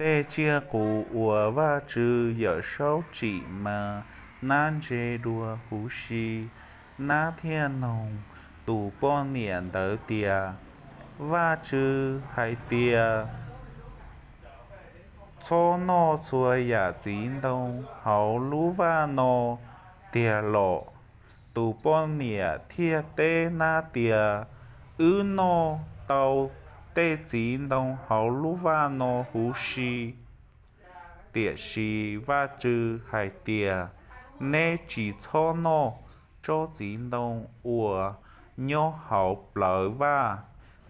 Tej tsiaj qus uas Vajtswv Yawmsaub tsim mas Nab ntse dua huv si. Nab thiaj noog tus poj niam ntawd tias, Vajtswv hais tias, txhob noj txhua yam txiv ntoo hauv lub vaj no tiag los? Tus poj niam thiaj teb Nab tias, Wb noj tau tej txiv ntoo hauv lub vaj no huv si. Tiam sis Vajtswv hais tias, Neb tsis txhob noj tsob txiv ntoo uas nyob hauv plawv vaj,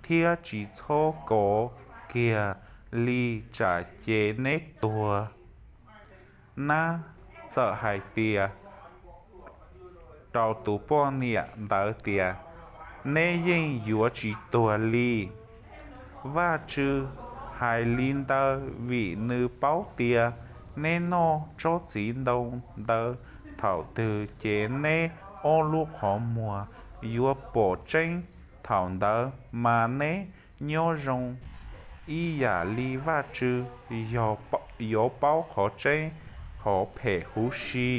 thiab tsis txhob kov kiag li, tsam ces neb tuag. Nab txawm hais rau tus poj niam ntawd tias, Neb yeej yuav tsis tuag li. Vajtswv hais li ntawd vim nws paub tias neb noj tsob txiv ntoo ntawd thaum twg ces neb ob lub qhov muag yuav pom tseeb thaum ntawd, mas neb nyob zoo ib yam li Vajtswv yuav paub qhov tseeb qhov phem huv si.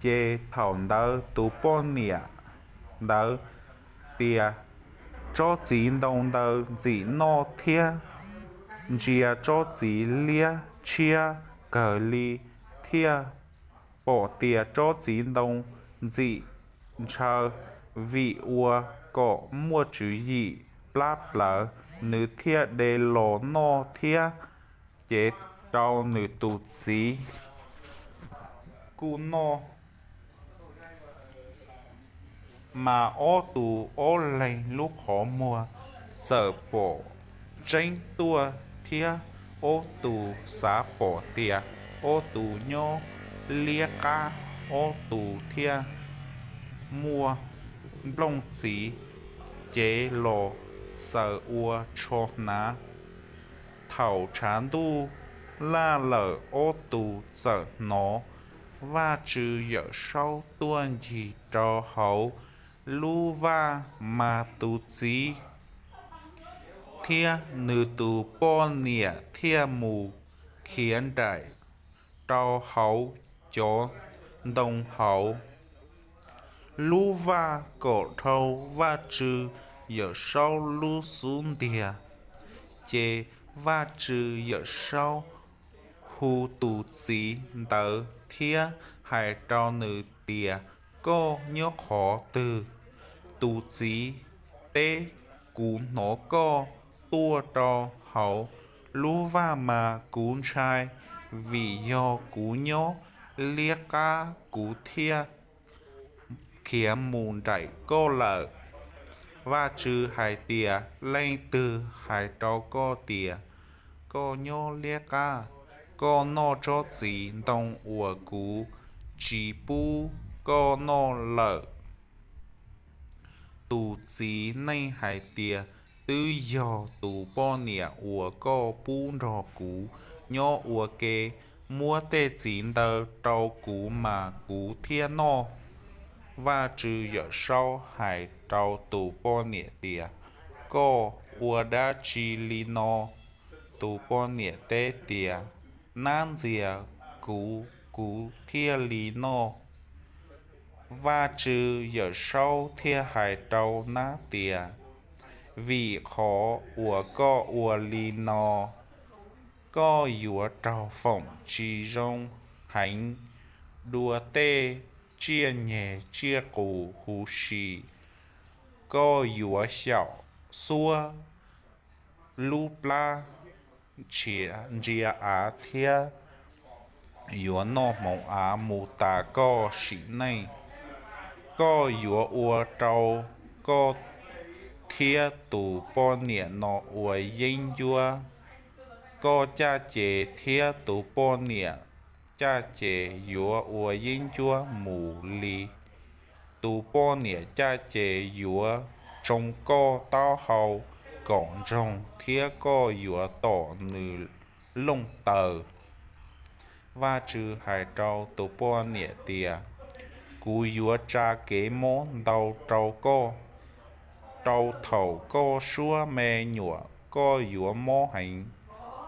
Ces thaum ntawd tus poj niam ntawd tias, Tsob txiv ntoo ntawd ntxim noj thiab ntsia tsob txiv liab tshiab kawg li, thiaj pom tias tsob txiv ntoo ntxim ntshaw. Vim ua kom muaj tswv yim plab plawv, nws thiaj de los noj thiab cev rau nws tus txiv. Kuj noj, mas ob tug ob leeg lub qhov muag txawm pom tseeb tuaj, thiab ob tug xav pom tias ob tug nyob liab qab, ob tug thiaj muaj nplooj txiv cev los xaws ua tsho hnav. Thaum tshav ntuj laj lawm, ob tug txawm hnov Vajtswv Yawmsaub tuaj ncig rau hauv lub vaj, mas tus txiv thiab nws tus poj niam thiaj mus khiav nraim rau hauv cov ntoo hauv lub vaj kom dhau Vajtswv Yawmsaub lub xub ntiag. Ces Vajtswv Yawmsaub hu tus txiv ntawd thiab hais rau nws tias, Koj nyob qhov twg? Tus txiv teb, Kuv hnov koj tuaj rau hauv lub vaj, mas kuv ntshai, vim yog kuv nyob liab qab, kuv thiaj khiav mus nraim koj lawm. Vajtswv hais tias, Leej twg hais rau koj tias koj nyob liab qab, koj noj tsob txiv ntoo uas kuv tsis pub koj noj lawm? Tus txiv neej hais tias, Twb yog tus poj niam uas koj pub nrog kuv nyob ua ke muab tej txiv ntawd rau kuv, mas kuv thiaj noj. Vajtswv Yawmsaub hais rau tus poj niam tias, Koj ua dab tsi li no? Tus poj niam teb tias, Nab ntxias kuv, kuv thiaj li noj. Vajtswv Yawmsaub thiaj hais rau nab tias, Vim qhov uas koj ua li no, koj yuav raug foom tsis zoo heev dua tej tsiaj nyeg tsiaj qus huv si. Koj yuav xyaum xuab lub plab ntsia av thiab yuav noj hmoov av mus tas koj sim neej. Koj yuav ua rau koj thiab tus poj niam no ua yeeb ncuab. Koj caj ces thiab tus poj niam caj ces yuav ua yeeb ncuab mus li. Tus poj niam caj ces yuav tsoo koj taub hau kom ntsoog, thiab koj yuav tom nws looj taws. Vajtswv hais rau tus poj niam tias, Kuv yuav tsa kev mob ntau rau koj, rau thaum koj suab me nyuam koj yuav mob heev.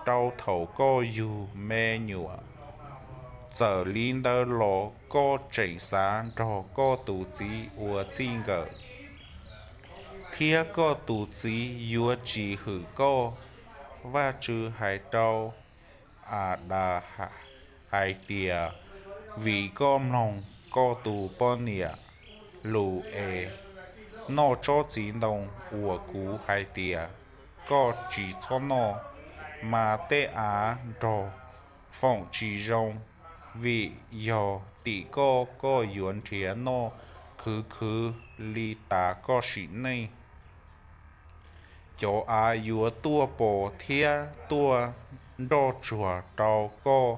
rau thaum koj yug me nyuam. Txawm li ntawd los koj tseem xav nrog koj tus txiv ua txij nkawm, thiab koj tus txiv yuav tsis hwm koj. Vajtswv hais rau Adas hais tias, vim koj mloog koj tus poj niam lus es noj tsob txiv ntoo uas kuv hais tias koj tsis txhob noj, mas tej av nrog foom tsis zoo, vim yog tim koj, koj yuav nrhiav noj khwv khwv li tas koj sim neej. Cov av yuav tuaj pos thiab tuaj nroj tsuag rau koj,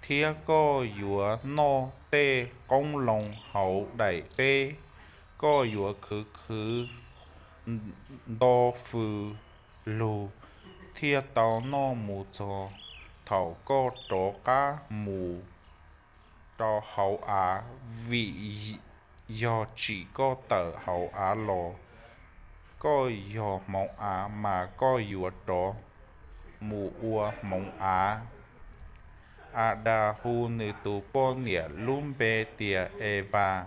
thiab koj yuav noj tej qoob loo hauv daim teb. Koj yuav khwv khwv nto fws lug thiaj tau noj mus txog thaum koj rov qab mus rau hauv av, vim yog tsim koj tawm hauv av los, koj yog hmoov av, mas koj yuav rov mus ua hmoov av. Adas hu nws tus poj niam lub npe tias Evas,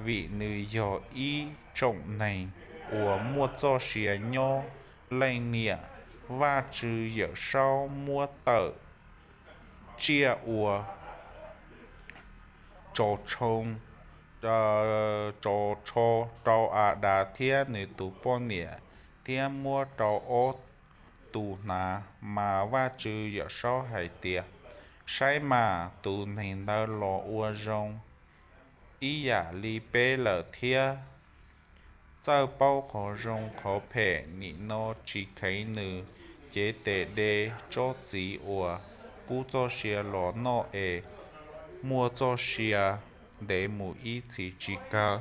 vim nws yog ib tsoom neeg uas muaj txoj sia nyob leej niam. Vajtswv Yawmsaub muab tawm tsiaj ua tso tsho rau Adas thiab nws tus poj niam, thiab muab rau ob tug hnav. Mas Vajtswv Yawmsaub hais tias, saib mas, tus neeg ntawd los ua zoo ib yam li peb lawm thiab, txawj paub qhov zoo qhov phem. Nim no tsis kheev nws cev tes de tsob txiv uas pub txoj sia los noj es muaj txoj sia ntev mus ib txhis tsis kawg.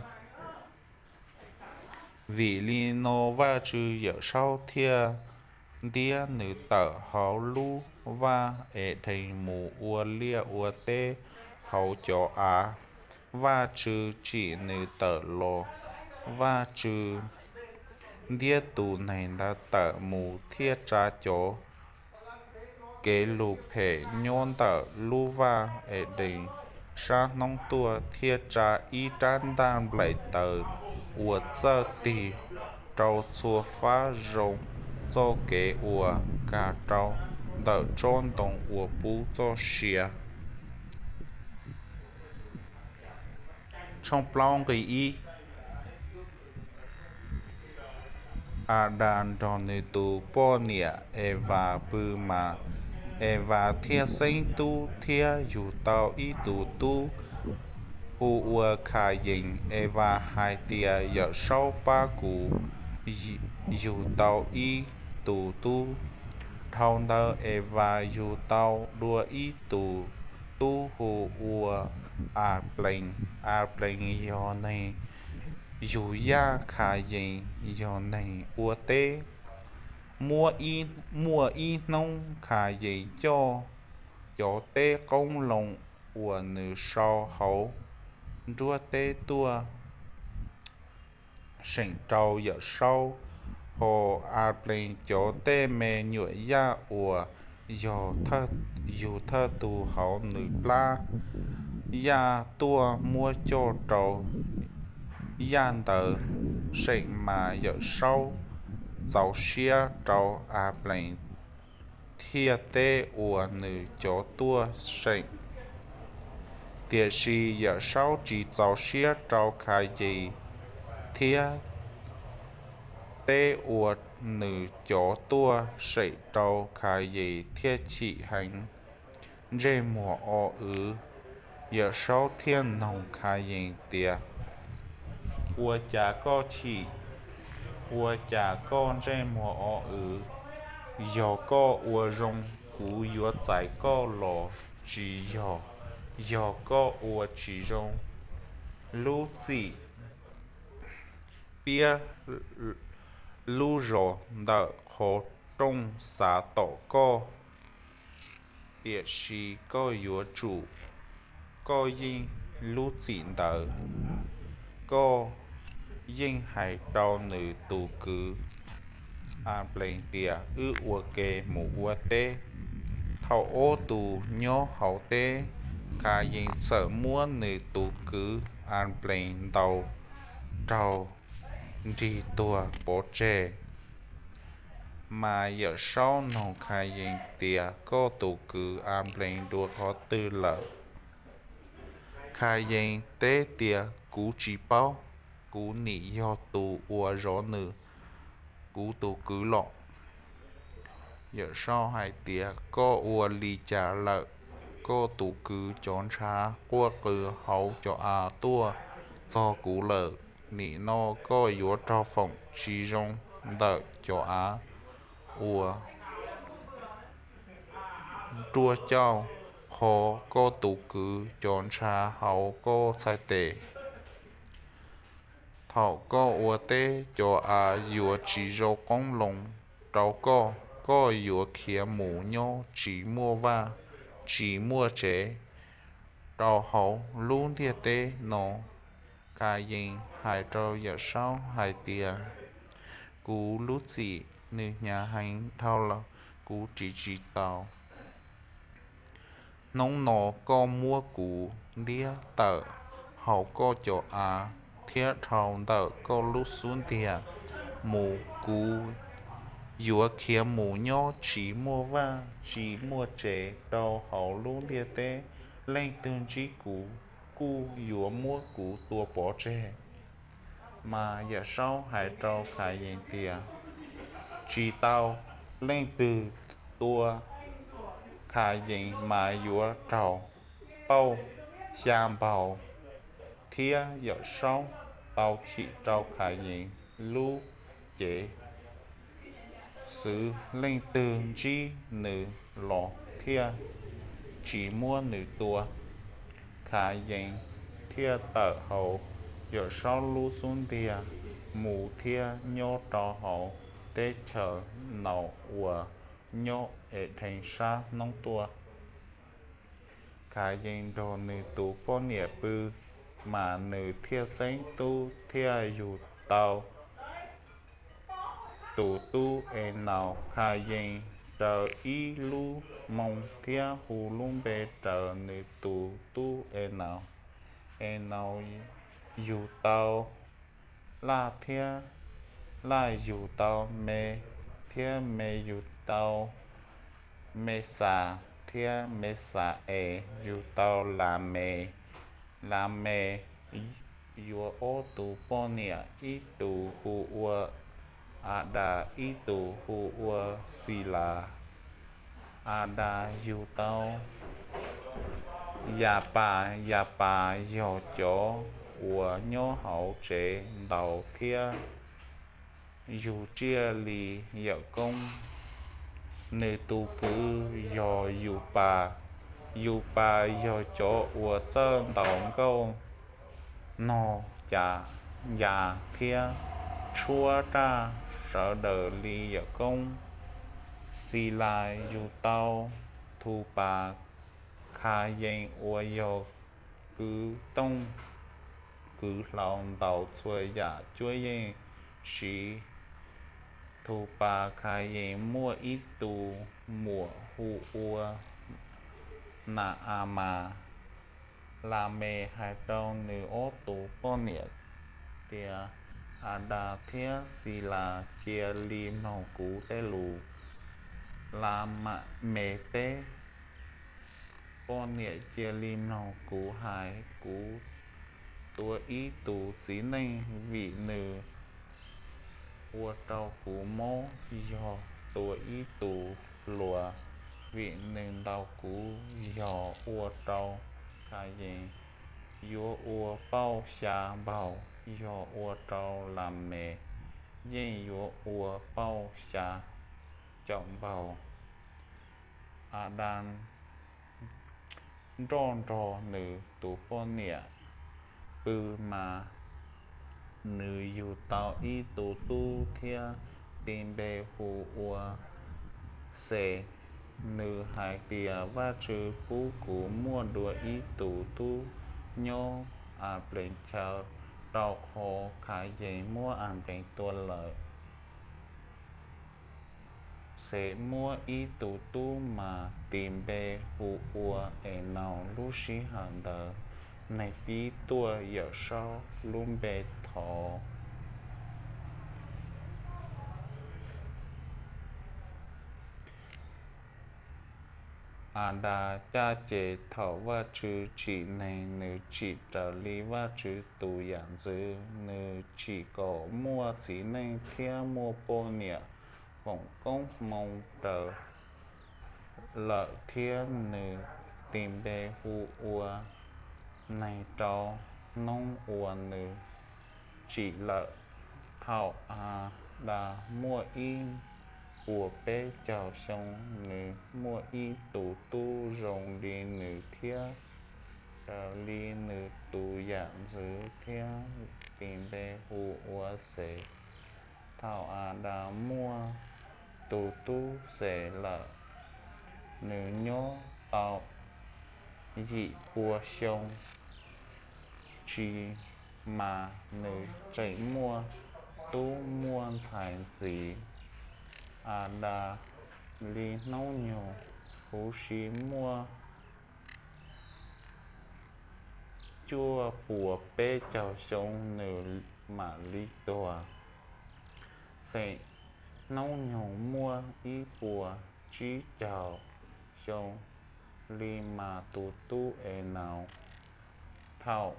Vim li no Vajtswv Yawmsaub thiaj ntiab nws tawm hauv lub vaj Edees mus ua liaj ua teb hauv cov av. Vajtswv tsim nws tawm los, Vajtswv ntiab tus neeg ntawd tawm mus thiab tsa cov kev lus phem nyob ntawm lub vaj Edees sab hnub tuaj, thiab tsa ib rab ntaj nplaim taws uas txawj tig rau txhua fab zoo txoj kev uas kag rau ntawm tsob ntoo uas pub txoj sia. Adas nrog nws tus poj niam Evas pw mas, Evas thiaj xeeb tub thiab yug tau ib tug tub hu ua Khayees. Evas hais tias, Yawmsaub pab kuv yug tau ib tug tub. Dhau ntawd Evas yug tau dua ib tug tub hu ua Aplees. Aplees yog neeg yug yaj, Khayees yog neeg ua teb. Muaj ib hnub Khayees coj cov teb qoob loo uas nws sau hauv nruab teb tuaj seem rau Yawmsaub, hos Aplees cov tej me nyuam yaj uas yug thawj tug hauv nws plab yaj tuaj muab coj rau yaj ntawd seem. Mas Yawmsaub txaus siab rau Aplees thiab teb uas nws cov tuaj seem. Tiam sis Yawmsaub tsis txaus siab rau Khayees thiab teb uas nws cov tuaj seem rau. Khayees thiaj chim heev, ntsej muag o wv. Yawmsaub thiaj noog Khayees tias, Ua cas koj chim? Ua cas koj ntsej muag o wv? Yog koj ua zoo, kuv yuav txais koj los tsis yog? Yog koj ua tsis zoo, lub txim piab lub zos ntawm qhov rooj xav tom koj, tiam sis koj yuav tsum koj yeej lub txim ntawd. Koj yeej hais rau nws tus kwv Aplees tias, Wb ua ke mus ua teb. Thaum ob tug nyob hauv teb, Khayees txawm muab nws tus kwv Anplees ntaus raug nrig tuag pov tseg. Mas Yawm Saub noog Khayees tias, Koj tus kwv Anplees dua qhov twg lawm? Khayees teb tias, Kuv tsis paub, kuv nim yog tus uas zov nws, kuv tus kwv los. Yawm Saub hais tias, Koj ua li cas lawm? Koj tus kwv cov ntshav quaj qw hauv cov av tuaj txog kuv lawm. Nim no koj yuav raug foom tsis zoo ntawm cov av uas ruaj cauj qhov koj tus kwv cov ntshav hauv koj txhais tes. Thaum koj ua teb, cov av yuav tsis zoo qoob loo rau koj. Koj yuav khiav mus nyob tsis muaj vaj, tsis muaj tsev rau hauv lub ntiaj teb no. Khayees hais rau Yawm Saub hais tias, Kuv lub txim nws hnyav heev dhau lawm, kuv ris tsis taus. Hnub no koj muab kuv ntiab tawm hauv koj cov av thiab dhau ntawm koj lub xub ntiag mus. Kuv yuav khiav mus nyob tsis muaj vaj, tsis muaj tsev rau hauv lub ntiaj teb. Leej twg ntsib kuv kuj yuav muab kuv tua pov tseg. Mas Yawm Saub hais rau Khayees tias, Tsis tau, leej twg tua Khayees mas yuav raug pauj xya npaug. Thiab Yawm Saub tau chim rau Khayees lub cev xwv, leej twg ntsib nws los thiaj tsis muab nws tua. Khayees thiaj tawm hauv Yawm Saub lub xub ntiag mus thiab nyob rau hauv teb chaws Naus uas nyob Edhees sab hnub tuaj. Khayees nrog nws tus poj niam pw, mas nws thiaj xeeb tub thiaj yug tau tus tub Enaus. Khayees raws ib lub moo thiab hu lub npe raws nws tus tub Enaus. Enaus yug tau Laj thiab Laj yug tau Me, thiab Me yug tau Mexas, thiab Mexaes yug tau Lames. Lames yuav ob tug poj niam, ib tug hu ua Adas, ib tug hu ua Xilas. Adas yug tau Yapas. Yapas yog cov uas nyob hauv tsev ntaus thiab yug tsiaj li yawm koob. Nws tus kwv yog Yupas. Yupas yog cov uas txawj ntaus nkauj, nog, cas, yas thiab tshuab raj sawv daws li yawm koob. Xilas yug tau Thupas. Khayees uas yog kwv tooj kwv hlau ntaus txhua yam cuab yeej siv. Thupas. Khayees muaj ib tug muam hu ua Na-a-mas. Lames hais rau nws ob tug poj niam tias, Adas thiab Xilas, cia li mloog kuv tej lus. Lames teb, Poj niam, cia li mloog kuv hais. Kuv tua ib tug txiv neej vim nws ua rau kuv mob, yog tua ib tug hluas vim nws ntaus kuv, yog ua rau Khayees yuav ua pauj xya npaug, yog ua rau Lames yeej yuav ua pauj xya caum npaug. Adas nroj nrog nws tus poj niam pw mas nws yug tau ib tug tub thiab tis npe hu ua Xes. Nws hais tias, Vajtswv pub kuv muaj dua ib tug tub nyob Anplees chaw, rau qhov Khayees muab Anplees tua lawm. Xes muaj ib tug tub mas tis npe hu ua Enaus. Lub sij hawm ntawd Nepib tuaj Yawmsaub lub npe thov Adas caj ces thaum Vajtswv tsim neeg, nws tsim raws li Vajtswv tus yam ntxwv. Nws tsim kom muaj txiv neej thiab muaj poj niam foom koob hmoov raws lawm, thiab nws tis npe hu ua neeg rau hnub uas nws tsim lawm. Thaum Adas muaj ib puas peb caug xyoo, nws muaj ib tug tub zoo li nws thiab raws li nws tus yam ntxwv, thiab tis npe hu ua Xes. Thaum Adas muaj tus tub Xes lawm, nws nyob tau yim pua xyoo, tsis mas nws tseem muaj tub muaj ntxhais ntxiv. Adas li hnub nyoog huv si muaj cuaj puas peb caug xyoo, nws mam li tuag. Xes hnub nyoog muaj ib puas tsib caug xyoo li mas tus tub Enaus. Thaum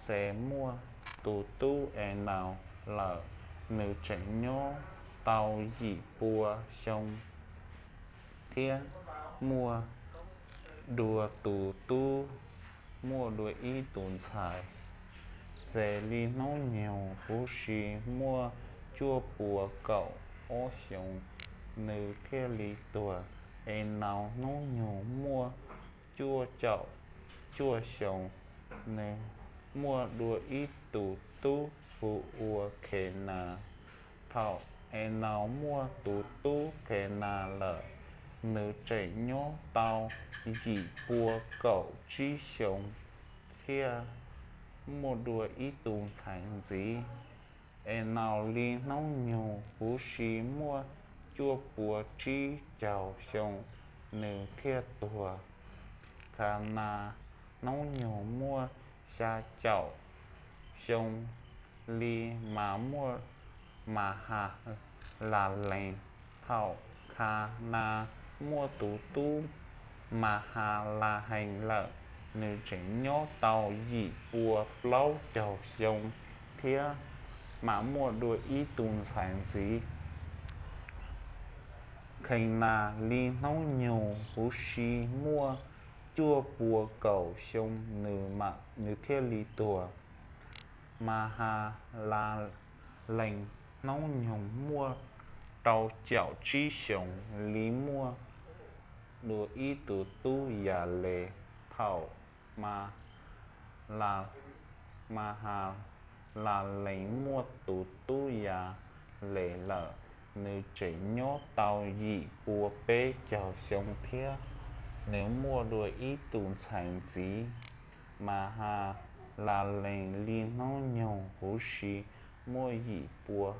Xes muaj tus tub Enaus lawm, nws tseem nyob tau yim pua xyoo thiab muaj dua tus tub, muaj dua ib tus ntxhais. Xes li hnub nyoog huv si muaj cuaj puas kaum ob xyoos, nws thiaj li tuag. Enaus hnub nyoog muaj cuaj caum cuaj xyoos, nws muaj dua ib tus tub hu ua Khenas. Thaum Enaus muaj tus tub Khenas lawm, nws tseem nyob tau yim pua kaum tsib xyoos thiab muaj dua ib tus ntxhais ntxiv. Enaus li hnub nyoog huv si muaj cuaj puas tsib caug xyoo, nws thiaj tuag. Khanas hnub nyoog muaj xya caum xyoo li mas muaj Mahalalees. Thaum Khanas muaj tus tub Mahalahees lawm, nws tseem nyob tau yim pua plaub caug xyoo thiab mam muaj dua ib tus ntxhais ntxiv. Khenas li hnub nyoog huv si muaj cuaj puas kaum xyoo, nws thiaj li tuag. Mahalalees hnub nyoog muaj rau caum tsib xyoos li muaj dua ib tus tub Yales. Thaum Maha Mahalalees muaj tus tub Yales lawm, nws tseem nyob tau yim pua peb caug xyoo thiab nws muaj dua ib tus ntxhais ntxiv. Mahalalees li hnub nyoog huv si muaj yim pua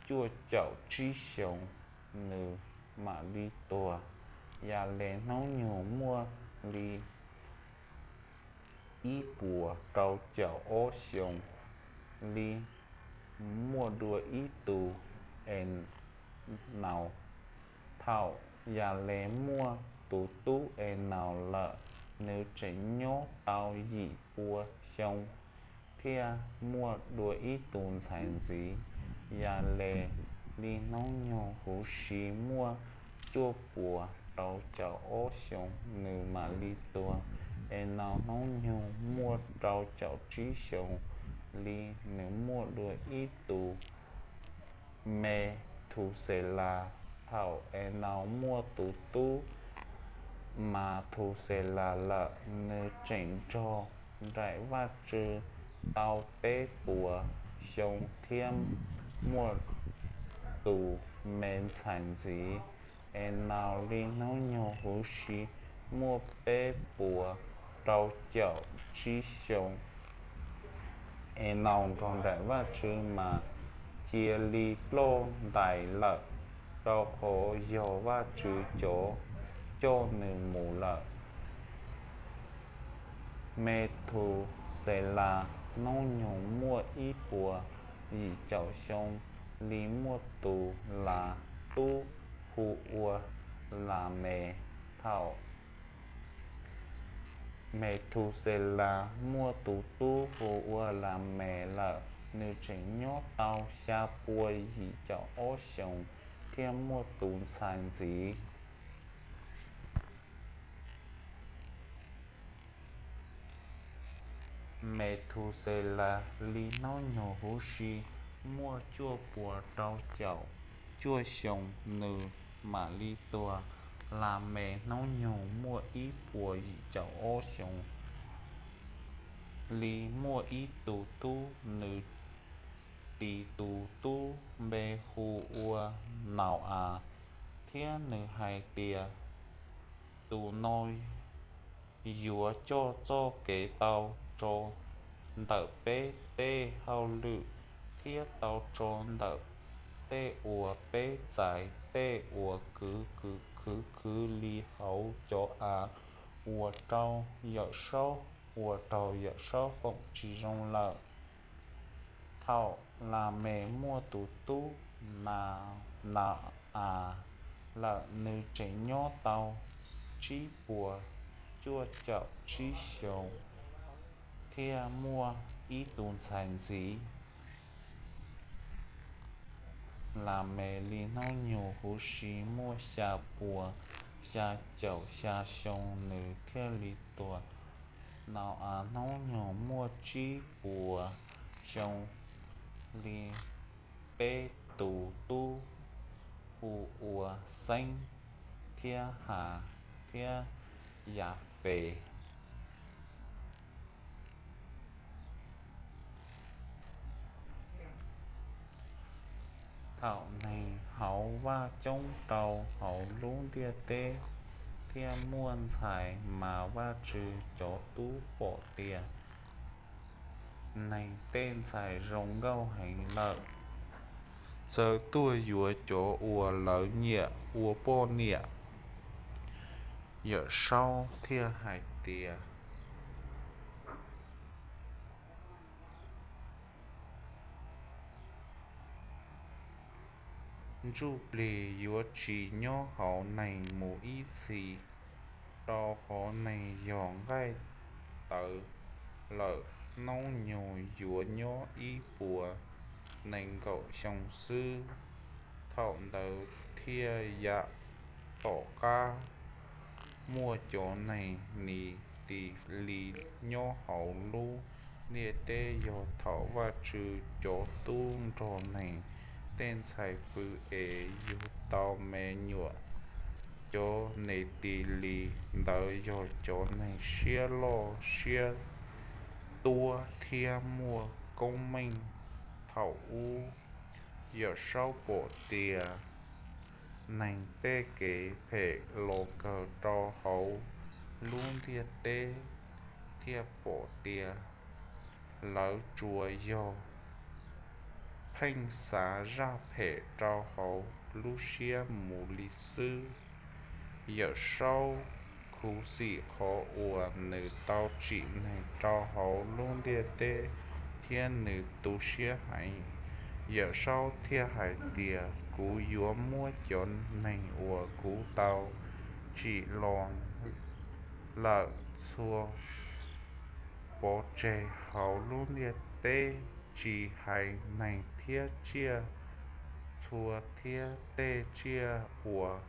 cuaj caum tsib xyoos, nws mam li tuag. Yales hnub nyoog muaj li ib puas rau caum ob xyoos li muaj dua ib tus Enaus. Thaum Yales muaj tus tub Enaus lawm, nws tseem nyob tau yim pua xyoo thiab muaj dua ib tus ntxhais ntxiv. Yales li hnub nyoog huv si muaj cuaj puas rau caum ob xyoos, nws mam li tuag. Enaus hnub nyoog muaj rau caum tsib xyoos li, nws muaj dua ib tus Methuselas. Thaum Enaus muaj tus tub Mathuselas lawm, nws tseem nrog nraim Vajtswv tau peb puas xyoo thiab muaj tus me ntxhais ntxiv. Enaus li hnub nyoog huv si muaj peb puas rau caum tsib xyoos. Enaus nrog nraim Vajtswv mas cia li ploj ntais lawm. rau qhov yog Vajtswv cov coj nws mus lawm. Methuselas hnub nyoog muaj ib puas yim caum xyoo li muaj tus tub hu ua Lames. Thaum Methuselas muaj tus tub hu ua Lames lawm, nws tseem nyob tau xya pua yim caum ob xyoos thiab muaj tus ntxhais ntxiv. Methuselas li hnub nyoog huv si muaj cuaj puas rau caum cuaj xyoos, nws mam li tuag. Lames hnub nyoog muaj ib puas yim caum ob xyoos li muaj ib tus tub, nws tis tus tub npe hu ua Nau-as, thiab nws hais tias, Tus no yuav coj txoj kev tau tso ntawm peb tej hauj lwm thiab tau tso ntawm tej uas peb txais, tej uas kwv khwv khwv li hauv cov av uas raug Yawm Saub, uas raug Yawm Saub foom tsis zoo lawm. Thaum Lames muaj tus tub Nau-as lawm, nws tseem nyob tau tsib puas cuaj caum tsib xyoos thiab muaj ib tus ntxhais ntxiv. Lames li hnub nyoog huv si muaj xya puas xya caum xya xyoo, nws thiaj li tuag. Nau-as hnub nyoog muaj tsib puas xyoo li peb tus tub hu ua Xeeb thiab Has thiab Yafes. Thaum neeg haud vaj coob rau hauv lub ntiaj teb thiab muaj ntxhais, mas Vajtswv cov tub pom tias neeg tej ntxhais zoo nkauj heev lawm, txawm tuaj yuav cov uas lawv nyiam ua poj niam. Yawm Saub thiaj hais tias, Ntsuj plig yuav tsis nyob hauv neeg mus ib txhis, rau qhov neeg yog nqaij tawv lawm, hnub nyoog yuav nyob ib puas nees nkaum xyoo xwb. Thaum ntawd thiaj yam tom qab muaj cov neeg nim tis li nyob hauv lub ntiaj teb, yog thaum Vajtswv cov tub nrog neeg tej ntxhais pw es yug tau me nyuam. Cov nim tis li ntawd yog cov neeg siab loj siab tuab thiab muaj koob meej. Thaum ub, Yawm Saub pom tias neeg tej kev phem los kawg rau hauv lub ntiaj teb, thiab pom tias lawv tsuas yog pheej xav zaj phem rau hauv lub siab mus li xwb. Yawm Saub khuv xim qhov uas nws tau tsim neeg rau hauv lub ntiaj teb, thiab nws tu siab heev. Yawm Saub thiaj hais tias, Kuv yuav muab cov neeg uas kuv tau tsim los lawm txhua pov tseg hauv lub ntiaj teb, tsis hais neeg thiab tsiaj, txhua thiab tej tsiaj uas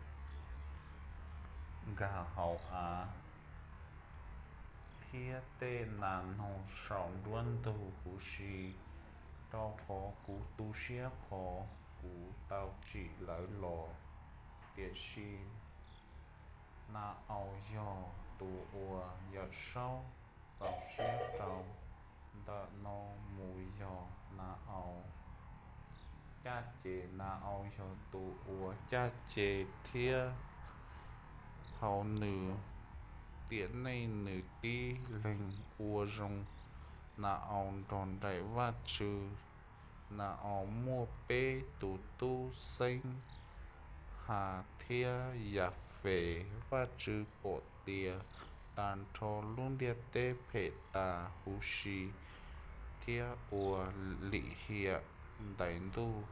nkag hauv av, thiab tej nas noog saum nruab ntug huv si, rau qhov kuv tu siab qhov kuv tau tsim lawv los. Tiam sis Na-aus yog tus uas Yawm Saub txaus siab rau. Ntawm no mus yog Na-aus caj ces. Na-aus yog tus uas caj ces thiab hauv nws tiam neej nws tib leeg ua zoo. Na-aus nrog nraim Vajtswv. Na-aus muaj peb tus tub xeeb, Has thiab Yafees, Vajtswv pom tias tag nrho lub ntiaj teb phem tas huv si thiab ua lim hiam ntais ntuj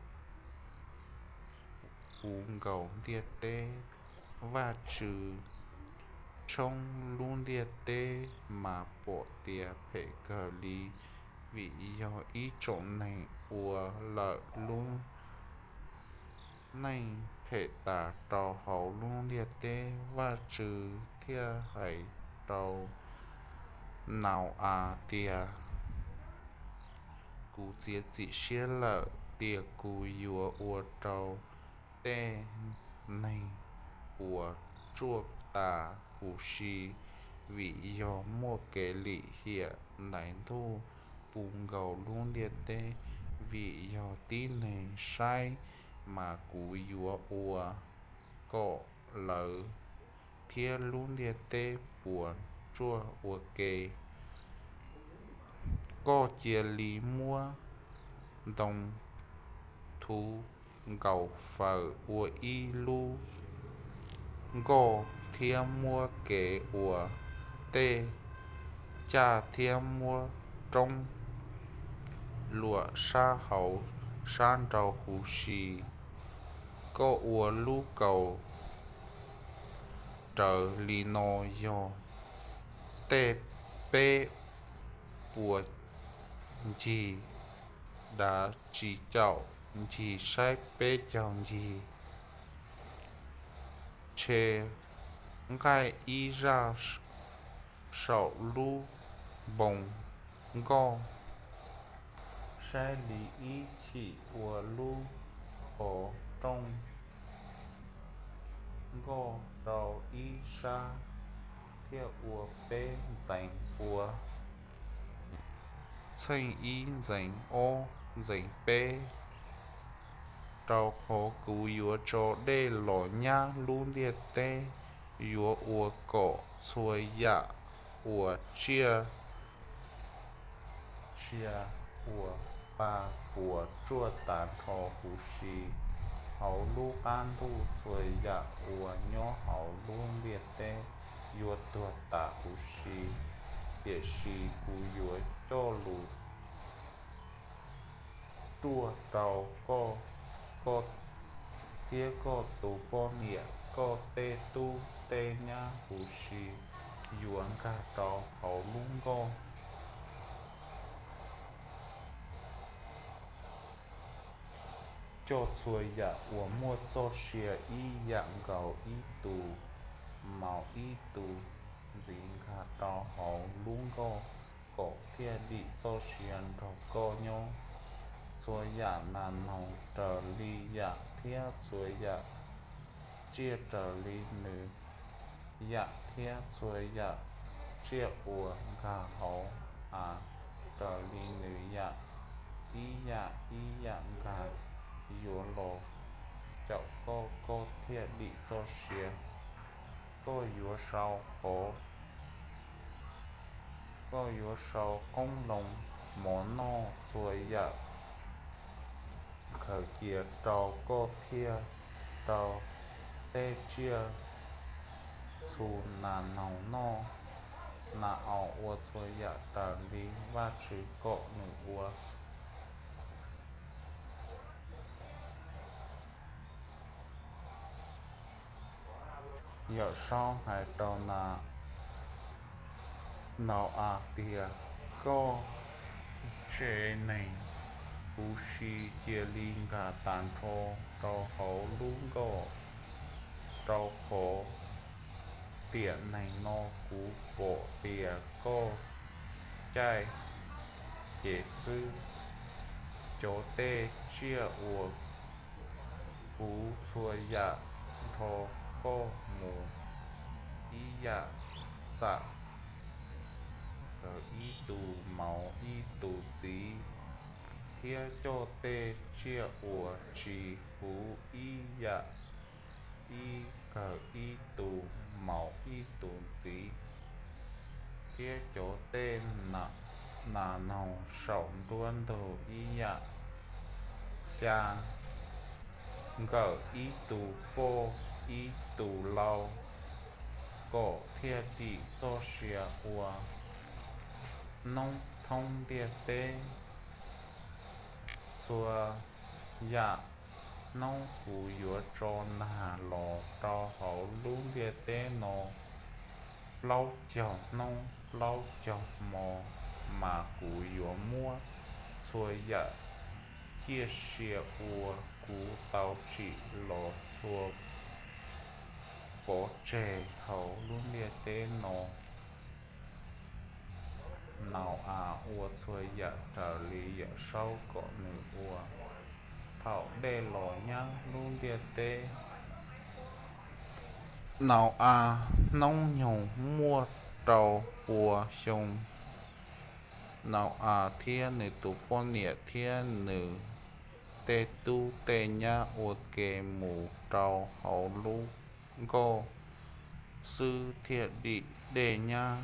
puv nkaus ntiaj teb. Vajtswv tshoob lub ntiaj teb mas pom tias phem kawg li, vim yog ib tsoom neeg ua lawm lub neej phem tas rau hauv lub ntiaj teb. Vajtswv thiaj hais rau Nau-as tias, Kuv txiav txim siab lawm tias kuv yuav ua rau tej neeg puas tsuaj tas huv si, vim yog muaj kev lim hiam ntais ntuj puv nkaus lub ntiaj teb. Vim yog tib neeg saib mas kuv yuav ua kom lawv thiab lub ntiaj teb puas tsuaj ua ke. Koj cia li muab ntoo thuv nkaus faws ua ib lub nkoj thiab muab kev ua tej caj thiab muab roob luam sab hauv sab nraud huv si. Koj ua lub kaus rawv li no: yog tej peb puas ncig dav, tsis caum ncig saib peb caug ncig. Tshe nqaij ib zaj saum lub npoo nkoj, saib li ib chim ua lub qhov rooj nkoj rau ib sab thiab ua peb ntxeev ua txheej ib, ntxeev ob, ntxeev peb. Rau qhov kuv yuav tso dej los nyab lub ntiaj teb, yuav ua kom txhua yam uas tsiaj sia uas pa puas tsuaj tas nrho huv si hauv lub qab ntuj. Txhua yam uas nyob hauv lub ntiaj teb yuav tuag tas huv si, tiam sis kuv yuav coj lus ruaj rau koj, koj thiab koj tus poj niam, koj tej tub tej nyab huv si yuav nkag rau hauv lub nkoj. Coj txhua yam uas muaj txoj sia ib yam nkaus ib tus maum ib tus ntxiv nkag rau hauv lub nkoj, kom thiaj dim txoj sia nrog koj nyob. Txhua yam nas noog raws li yam thiab txhua yam tsiaj raws li nws yam thiab txhua yam tsiaj uas nkag hauv av raws li nws yam, ib yam ib yam nkag, yuav los caum koj, koj thiaj dim txoj sia. Koj yuav sau qoob, koj yuav sau qoob loo mov noj. Txhua yam khaws cia rau koj thiab rau tej tsiaj txhu nas noog noj. Na-aus ua txhua yam raws li Vajtswv kom nws ua. Yawm Saub hais rau Na-aus tias, Koj tsev neeg huv si cia li nkag tas nrho rau hauv lub nkoj, rau qhov tiam neeg no kuv pom tias koj caij ces xwb. Cov tej tsiaj uas puv txhua yam nrog koj mus ib yam xam, kawg ib tus maum ib tus ntxiv, thiab coj tej tsiaj uas tsis puv ib yam ib kawg ib tus maum ib tus ntxiv, thiab cov tej nas noog saum nruab ntug ib yam. Xya, nkawm ib tus poj ib tus lau, kom thiaj dim txoj sia ua noob thoob ntiaj teb. Txhua yam noob kuv yuav tso nag los rau hauv lub ntiaj teb no plaub caug hnub plaub caug hmo, mas kuv yuav muab txhua yam ciaj sia uas kuv tau tsim los txhua pov tseg hauv lub ntiaj teb no. Nau-as ua txhua yam raws li Yawmsaub kom nws ua. Thaum dej los nyab lub ntiaj teb, Nau-as hnub nyoog muaj rau pua xyoo. Nau-as thiab nws tus poj niam thiab nws tej tub tej nyab ua ke mus rau hauv lub nkoj xwb thiaj dim dej nyab.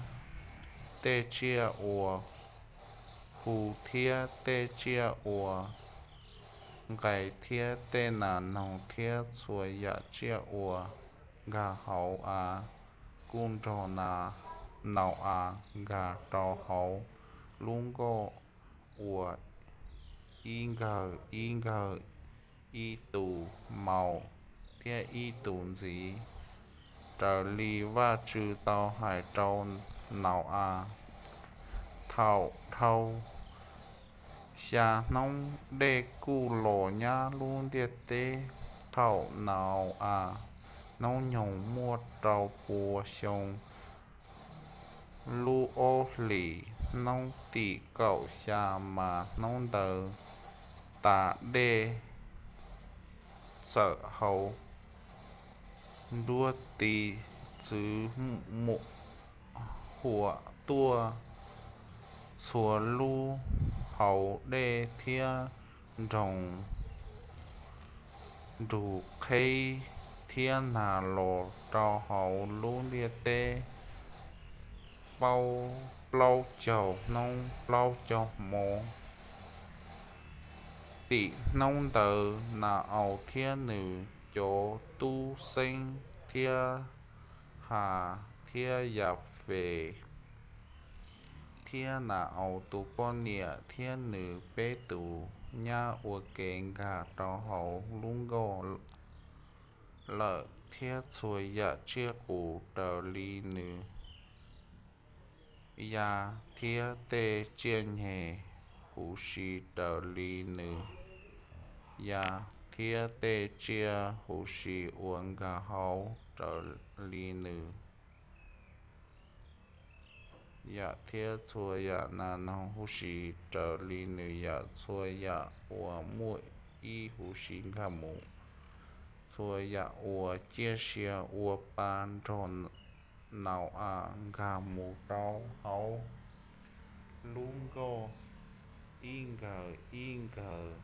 Tej tsiaj uas hu thiab tej tsiaj uas nqes thiab tej nas noog thiab txhua yam tsiaj uas nkag hauv av kuj nrog Nau-as nkag rau hauv lub nkoj uas ib nkawg ib nkawg, ib tus maus thiab ib tus ntxiv, raws li Vajtswv tau hais rau Nau-as. Thaum dhau xya hnub dej kuj los nyab lub ntiaj teb. Thaum Nau-as hnub nyoog muaj rau pua xyoo, lub ob hlis hnub tim kaum xya mas hnub ntawd tas dej txawm hauv nruab tis txwv mus huam tuaj txhua lub hauv dej thiab nroo nrug qheb thiab nag los rau hauv lub ntiaj teb plaub caug hnub plaub caug hmo. Tim hnub ntawd Nas-aus thiab nws cov tub xeeb thiab Has thiab Yas Fes thiab Nas-aus tus poj niam thiab nws peb tus nyab ua ke nkag rau hauv lub nkoj lawm thiab txhua yam tsiaj qus raws li nws ya thiab tej tsiaj nyeg huv si raws li nws ya thiab tej tsiaj huv si uas nkag hauv raws li nws ya thiab txhua yam nas noog huv si raws li nws ya, txhua yam uas muaj ib huv si nkag mus, txhua yam uas ciaj sia ua pa nrog Nau-as nkag mus rau hauv lub nkoj ib nkawg ib nkawg.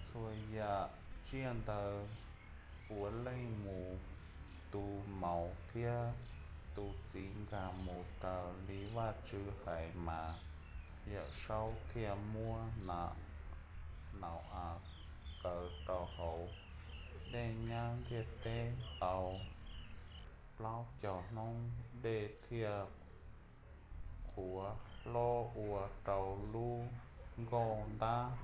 Txhua yam tsiaj ntawd puav leej mus, tus maus thiab tus txiv nkag mus raws li Vajtswv hais mas. Yawmsaub thiaj muab Nau-as kaw rau hauv dej nyab ntiaj teb tau plaub caug hnub, dej thiaj qhuav hlob ua rau lub nkoj ntab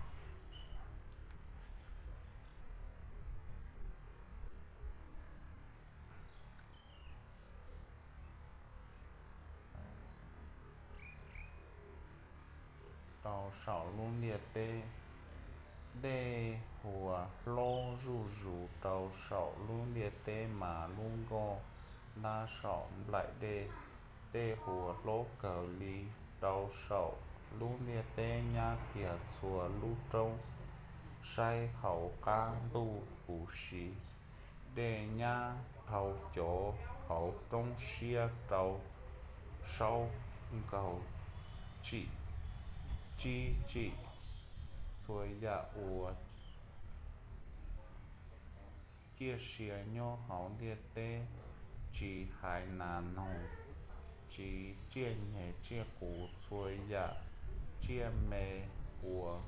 rau saum lub ntiaj teb. Dej huas hlob zuj zus rau saum lub ntiaj teb mas lub nkoj ntab saum nplaim dej. Dej huas hlob kawg li rau saum lub ntiaj teb nyab kiag txhua lub roob saib hauv qab ntuj huv si. Dej nyab dhau cov hauv roob siab rau saum nkaus tsim tsib tsim. Txhua yam uas ciaj sia nyob hauv ntiaj teb, tsis hais nas noog, tsis tsiaj nyeg tsiaj qus, txhua yam tsiaj me uas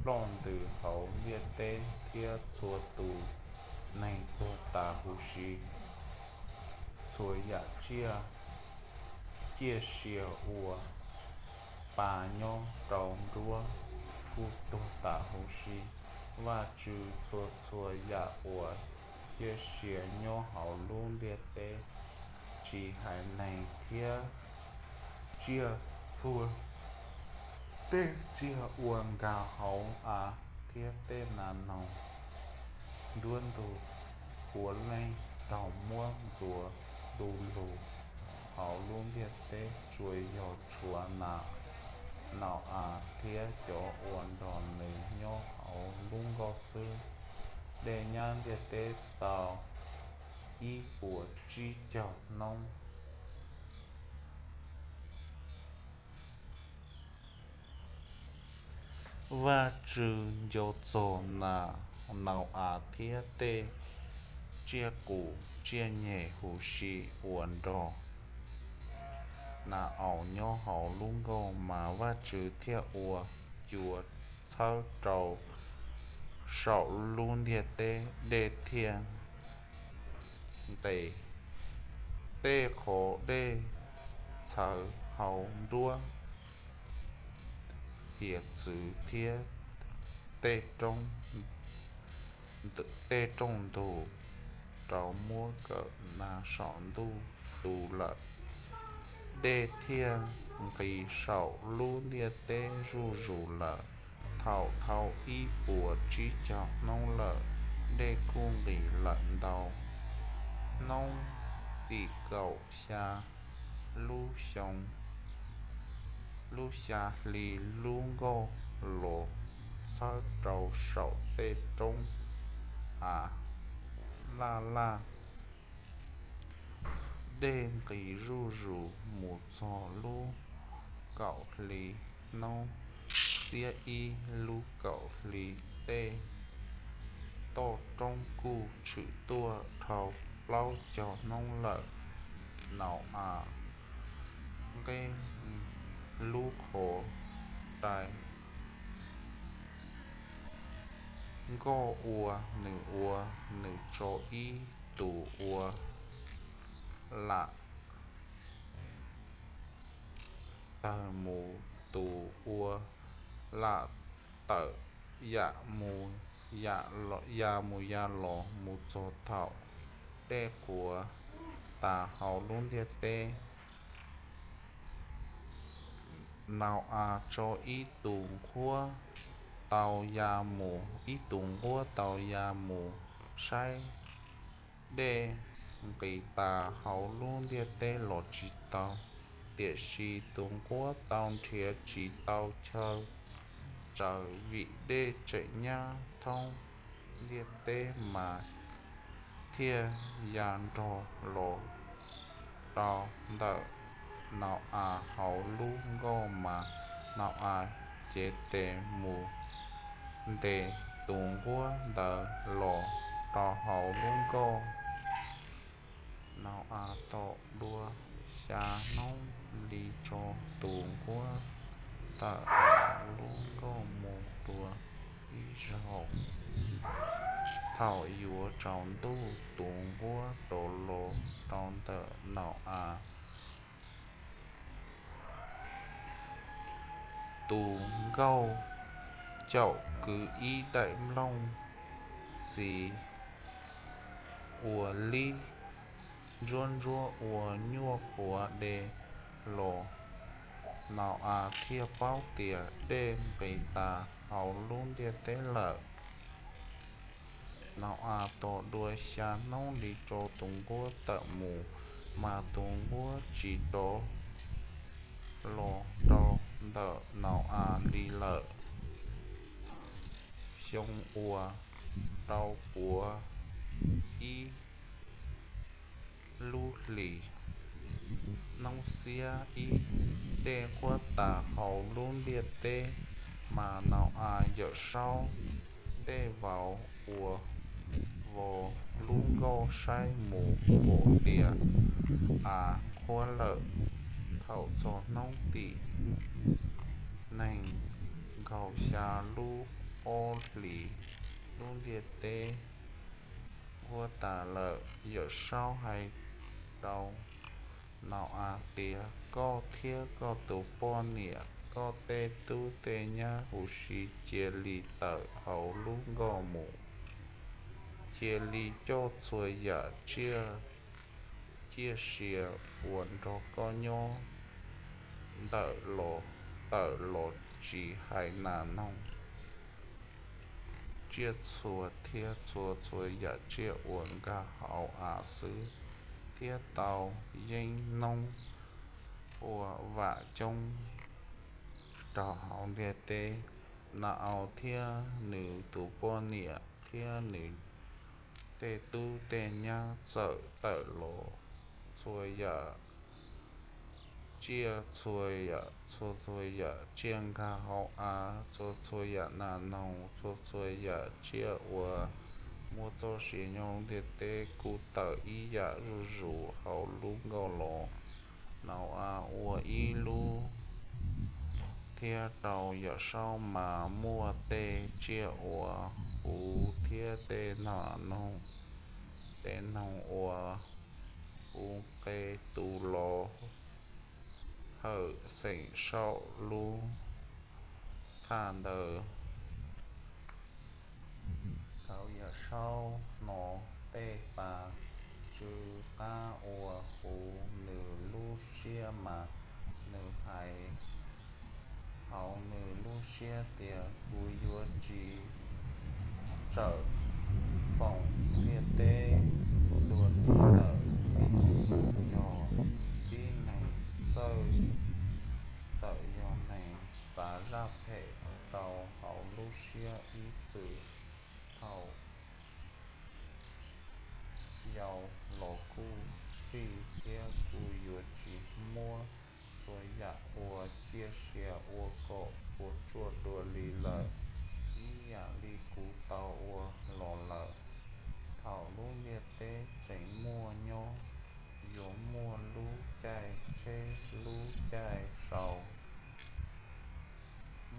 nroj ntws hauv ntiaj teb thiab txhua tus neeg tuag tas huv si. Txhua yam tsiaj, ciaj sia uas pa nyob rau nruab kuj tuag tas huv si. Vajtswv txhua txhua yam uas ciaj sia nyob hauv lub ntiaj teb, tsis hais neeg thiab tsiaj, txhua tej tsiaj uas nkag hauv av thiab tej nas noog nruab ntug, puav leej raug muab ntxuav du lug hauv lub ntiaj teb, tsuas yog tshuav Nau-as thiab cov uas nrog nws nyob hauv lub nkoj xwb. Dej nyab ntiaj teb tau ib puas tsib caug hnub. Vajtswv nco txog Nau-as thiab tej tsiaj qus tsiaj nyeg huv si uas nrog Nau-as nyob hauv lub nkoj, mas Vajtswv thiaj ua cua txhawb rau saum lub ntiaj teb, dej thiaj nqis. Tej qhov dej txhawv hauv nruab hiav txwv thiab tej rooj ntug rau muab kawm nas saum ntuj tu lawm, dej thiaj nqis saum lub ntiaj teb zuj zus lawm. Thaum dhau ib puas tsib caug hnub lawm, dej kuj nqis lawm ntau hnub. Tim kaum xya lub xyoo, lub xya hli, lub nkoj los txhawb rau saum tej roob av laj laj. Dej nqis zuj zus mus txog lub kaum hli, hnub xiab ib lub kaum hli, tej toj roob kuj tshwm tuaj dhau plaub caug hnub lawm. Nau-as nqe lub qhov rai nkoj uas nws ua, nws tso ib tus ua lam tawg mus, tus ua lam tawm ya mus ya los mus txog thaum dej qhuav tas hauv lub ntiaj teb. Nau-as tso ib tus nquab tau ya mus, ib tus nquab tau ya mus saib dej nqis tas hauv lub ntiaj teb los tsis tau. Tiam sis tus nquab tau nrhiav tsis tau chaw tsaws, vim dej tseem nyab thoob ntiaj teb, mas thiaj ya nrog los rau ntawm Nau-as hauv lub nkoj, mas Nau-as cev tes mus ntes tus nquab ntawd los rau hauv lub nkoj. Nau-as tom dua xya hnub li tso tus nquab tawm hauv lub nkoj mus dua ib zaug. Thaum yuav tsaus ntuj, tus nquab rov los rau ntawm Nau-as. Tus nkauj caum kwv ib daim nplooj txiv uas lib ntsuab ntsuab ua nyuaj qhuav de los, Nau-as thiaj paub tias dej nqis tas hauv lub ntiaj teb lawm. Nau-as tos dua xya hnub li tso tus nquab tawm mus, mas tus nquab tsis rov los rau ntawm Nau-as li lawm. Xyoo uas rau puav ib lub hlis, hnub xiab ib, dej qhuav tas hauv lub ntiaj teb, mas Nau-as Yawm Saub tej vauv uas vau lub nkoj saib mus pom tias av qhuav lawm. Thaum txog hnub tim nees nkaum xya lub ob hlis lub ntiaj teb nquag tas lawm. Yawm Saub hais rau Nau-as tias, Koj thiab koj tus poj niam, koj tej tub tej nyab huv si cia li tawm hauv lub nkoj mus. Cia li coj txhua yam tsiaj, ciaj sia uas nrog koj nyob ntawm los tawm los, tsis hais nas noog, tsiaj txhu thiab txhua txhua yam tsiaj uas nkag hauv av xwb, thiab tau yeeb noob ua vam coob rau hauv ntiaj teb. Nau-as thiab nws tus poj niam thiab nws tej tub tej nyab txawm tawm los, txhua yam tsiaj, txhua yam, txhua txhua yam tsiaj nkag hauv av, txhua txhua yam nas noog, txhua txhua yam tsiaj uas muaj txoj sia nyob hauv ntiaj teb kuj tawm ib yam zuj zus hauv lub nkoj los. Nau-as ua ib lub thiab rau Yawm Saub mas muaj tej tsiaj uas huv thiab tej nas noog, tej noog uas huv nqe tu los hawm xeem saum lub thaj ntawd. Thaum Yawm Saub hnov tej pas tsw qab uas huv nws lub siab mas nws hais hauv nws lub siab tias, Kuv yuav tsis txawm foom ntiaj teb dua li lawm. Tib neeg yog tib neeg txawj, txawm yog neeg xav zaj phem rau hauv lub siab ib txwm thaum yau los kuj txij, thiab kuv yuav tsis muab txhua yam uas ciaj sia ua kom puas tsuaj dua li lawm, ib yam li kuv tau ua los lawm. Thaum lub ntiaj teb tseem muaj nyob, yuav muaj lub caij tsheb lub caij sau,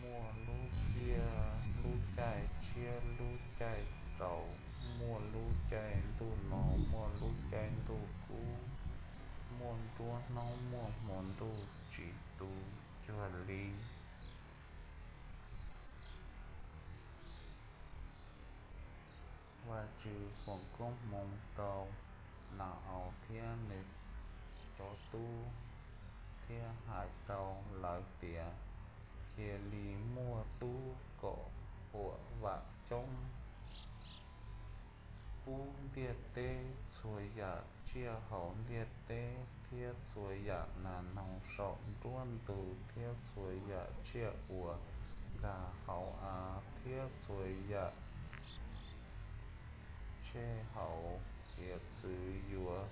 muaj lub ciaj lub caij tshiab lub caij tsaus, muaj lub caij ntuj no muaj lub caij ntuj kub, muaj nruab hnub muaj hmo ntuj, tsis tu cuag li. Vajtswv foom koob hmoov rau Nau-as thiab nws cov tub, thiab hais rau lawv tias, Cia li muaj tub kom huam vam coob pub ntiaj teb, txhua yam tsiaj hauv ntiaj teb thiab txhua yam nas noog saum nruab ntug thiab txhua yam tsiaj uas nkag hauv av thiab txhua yam tsej hauv. Hiav txwv yuav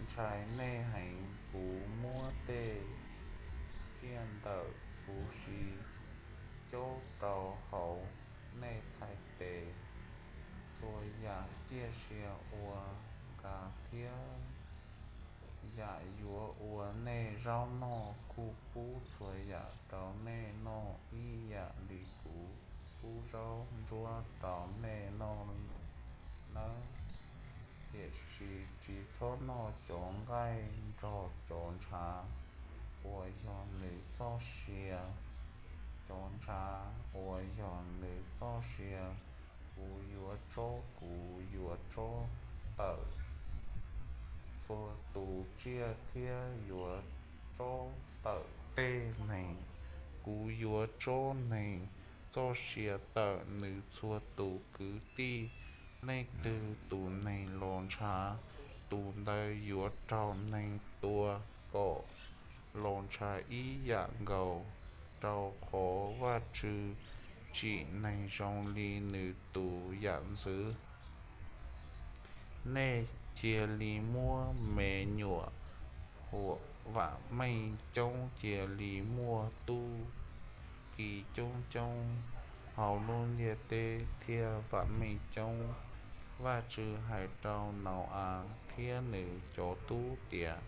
ntshai nej heev, kuv muab tej tsiaj ntawm kuv si cob rau hauv nej txhais tes. Txhua yam ciaj sia uas nkag thiab yam yuav ua nej zaub noj kuj pub txhua yam rau nej noj ib yam li kuv pub zaub ntsuab rau nej noj nawb. Tiam sis tsis txhob noj cov nqaij nrog cov ntshav uas yog nws txoj sia. Cov ntshav uas yog nws txoj sia kuv yuav tsob, kuv yuav tsob tawm txhua tus tsiaj thiab yuav tsob tawm tej neeg. Kuv yuav tsob neeg txoj sia tawm nws txhua tus kwv tij. Leej twg tus neeg los ntshav, tus ntawd yuav raug neeg tua kom los ntshav ib yam nkaus, rau qhov Vajtswv tsim neeg zoo li nws tus yam ntxwv. Nej cia li muab me nyuam huam vam meej coob, cia li muaj tub ki coob coob hauv lub ntiaj teb thiab vam meej coob. Vajtswv hais rau Nau-as thiab nws cov tub tias,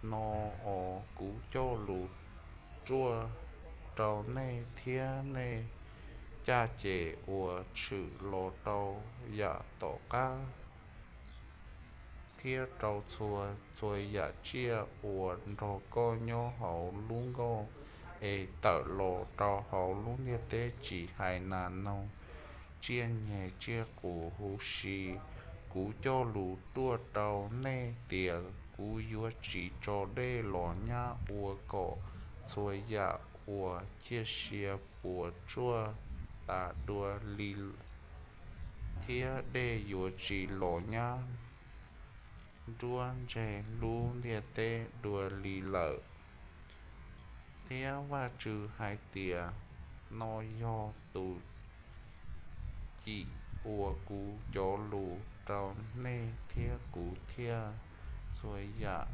Hnub no kuv coj lus ruaj rau nej thiab nej caj ces uas tshwm los rau yam tom qab thiab rau txhua txhua yam tsiaj uas nrog koj nyob hauv lub nkoj es tawm los rau hauv lub ntiaj teb tsis hais nas noog, tsiaj nyeg, tsiaj qus huv si. Kuv cog lus tuaj rau nej tias kuv yuav tsis tso dej los nyab ua kom txhua yam uas ciaj sia puas tsuaj tas dua li, thiab dej yuav tsis los nyab nruab ntseg lub ntiaj teb dua li lawm. Thiab Vajtswv hais tias, no yog tus cim uas kuv cov lus rau nej thiab kuv thiaj txhua yam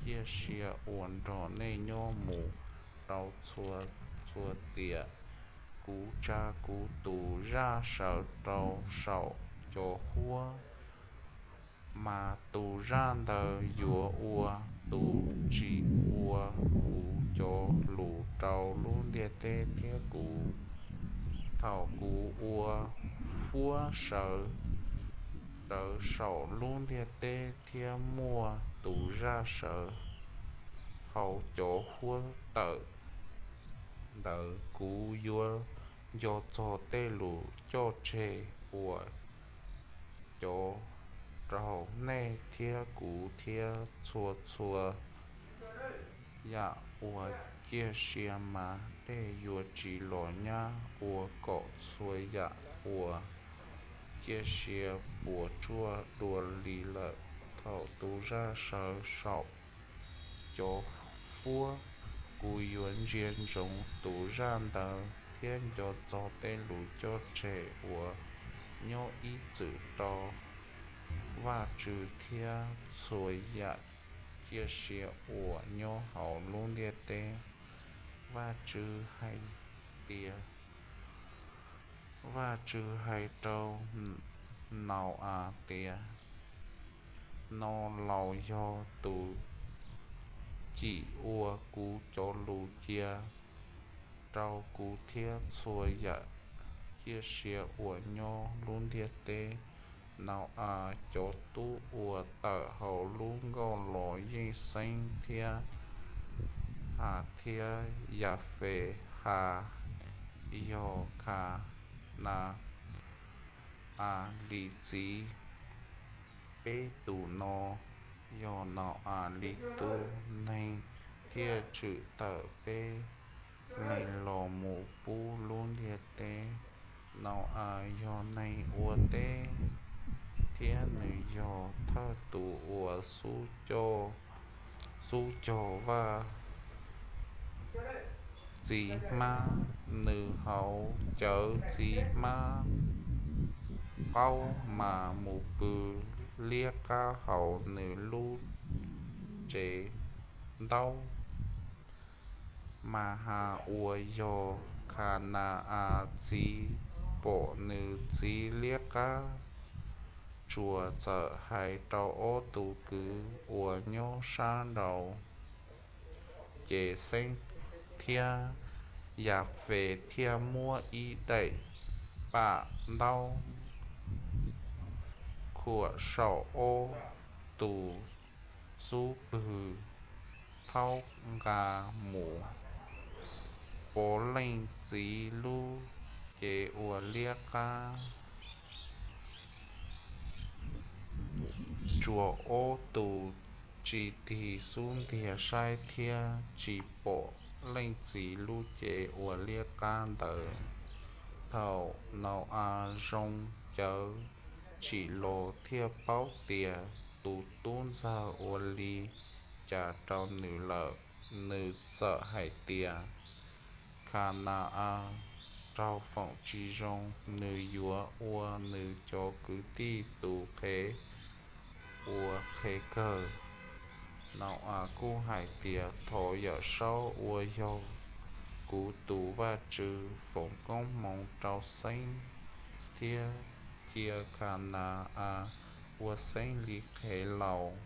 ciaj sia uas nrog nej nyob mus rau txhua txhua tiam. Kuv tsa kuv tus zaj sawv rau saum cov huab, mas tus zaj ntawd yuav ua tus tsim uas kuv cov lus rau lub ntiaj teb thiab kuv. Thaum kuv ua huab sawv rawv saum lub ntiaj teb thiab muaj tus zaj sawv hauv cov huab tawm ntawd, kuv yuav nco txog tej lus coj tseg uas cov rau nej thiab kuv thiab txhua txhua yam uas ciaj sia mas dej yuav tsis los nyab ua kom txhua yam uas ciaj sia puas tsuaj dua li lawm. Thaum tus zaj sawv saum cov huab, kuv yuav ntsia ntsoov tus zaj ntawd thiab nco txog tej lus coj tseg uas nyob ib txwm rau Vajtswv thiab txhua yam ciaj sia uas nyob hauv lub ntiaj teb. Vajtswv hais tias, Vajtswv hais rau Nau-as tias, no laus yog tus cim uas kuv cov lus cia rau kuv thiab txhua yam ciaj sia uas nyob lub ntiaj teb. Nau-as cov tub uas tawm hauv lub nkoj los yeej xeeb thiab Has thiab Yafes. Has yog Khana-as li txiv. Peb tus no yog Nau-as li tub neeg thiaj tshwm tawm peb neeg los mus pub lub ntiaj teb. Nau-as yog neeg ua teb thiab nws yog thawj tus uas xub cog, xub cog vaj txiv hmab. Nws haus cawv txiv hmab qaub mas mus pw liab qab hauv nws lub tsev ntaub. Mas Has uas yog Khana-as txiv pom nws txiv liab qab, tsuas txawm hais rau ob tug kwv uas nyob sab nraud, ces Xeeb thiab Yafes thiaj muab ib daim pam ntaub khuam saum ob tug xub pwg thaub nqa mus pov leej txiv lub cev uas liab qab. Tsuas ob tug tsis tig xub ntiag saib thiab tsis pom leej txiv lub cev uas liab qab ntawd. Thaum Nau-as zoo cawv tsim los thiaj paub tias tus tub ntxawg ua li cas rau nws lawm, nws txawm hais tias, Khana-as raug foom tsis zoo, nws yuav ua nws cov kwv tij tus qhev uas qhev kawg. Nau-as kuj hais tias, thov Yawmsaub uas yog kuv tus Vajtswv foom koob hmoov rau Xeeb thiab cia Khana-as ua Xeeb li qhev laus.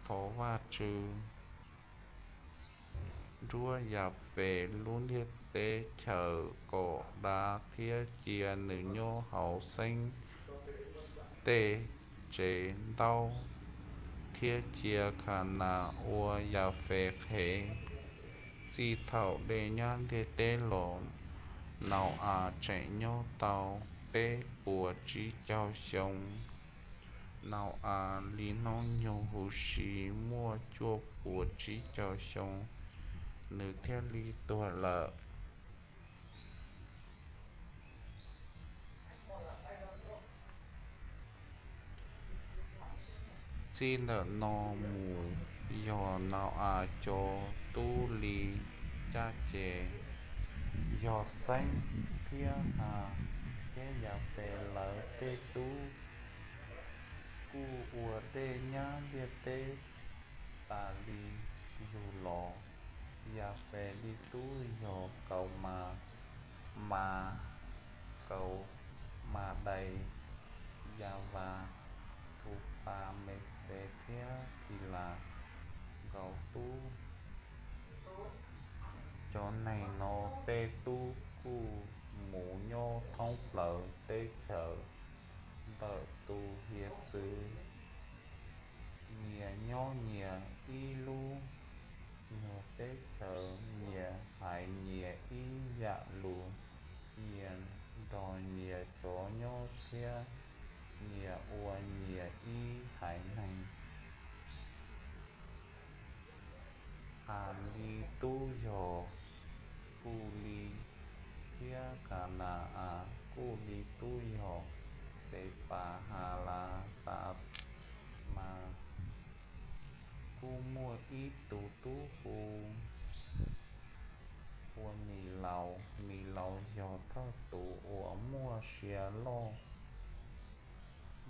Thov Vajtswv nruab Yafes lub ntiaj teb chaws kom dav thiab cia nws nyob hauv xeeb tej tsev ntaub, thiab cia Khanas ua Yafes qhev. Txij thaum dej nyab ntiaj teb los, Nau-as tseem nyob tau peb puas tsib caug xyoo. Nau-as li hnub nyoog huv si muaj cuaj puas tsib caug xyoo, nws thiaj li tuag lawm. Txij ntawm no mus yog Nau-as cov tub li caj ces, yog Xeeb thiab Has thiab Yafes lawv tej tub, kuj ua dej nyab ntiaj teb tas li yug los. Yafes li tub yog Kaus-mas, Mas, Kaus-ma-dais, Yavas, Thupas, Meses thiab Khilas nkaus tub. Cov neeg no tej tub kuj mus nyob thoob plaws teb chaws ntawm tus hiav txwv, nyias nyob nyias ib lub nyuag teb chaws, nyias haiv nyias ib yam lus, nyias nrog nyias cov nyob thiab nyias ua nyias ib haiv neeg. Has li tub yog Kuj li, thiab Ka na-as. Kuj li tub yog Xes Pas Has Las Tas Mas. Kuj muaj ib tug tub hu ua Mis Laus. Mis Laus yog thawj tus uas muaj siab loj,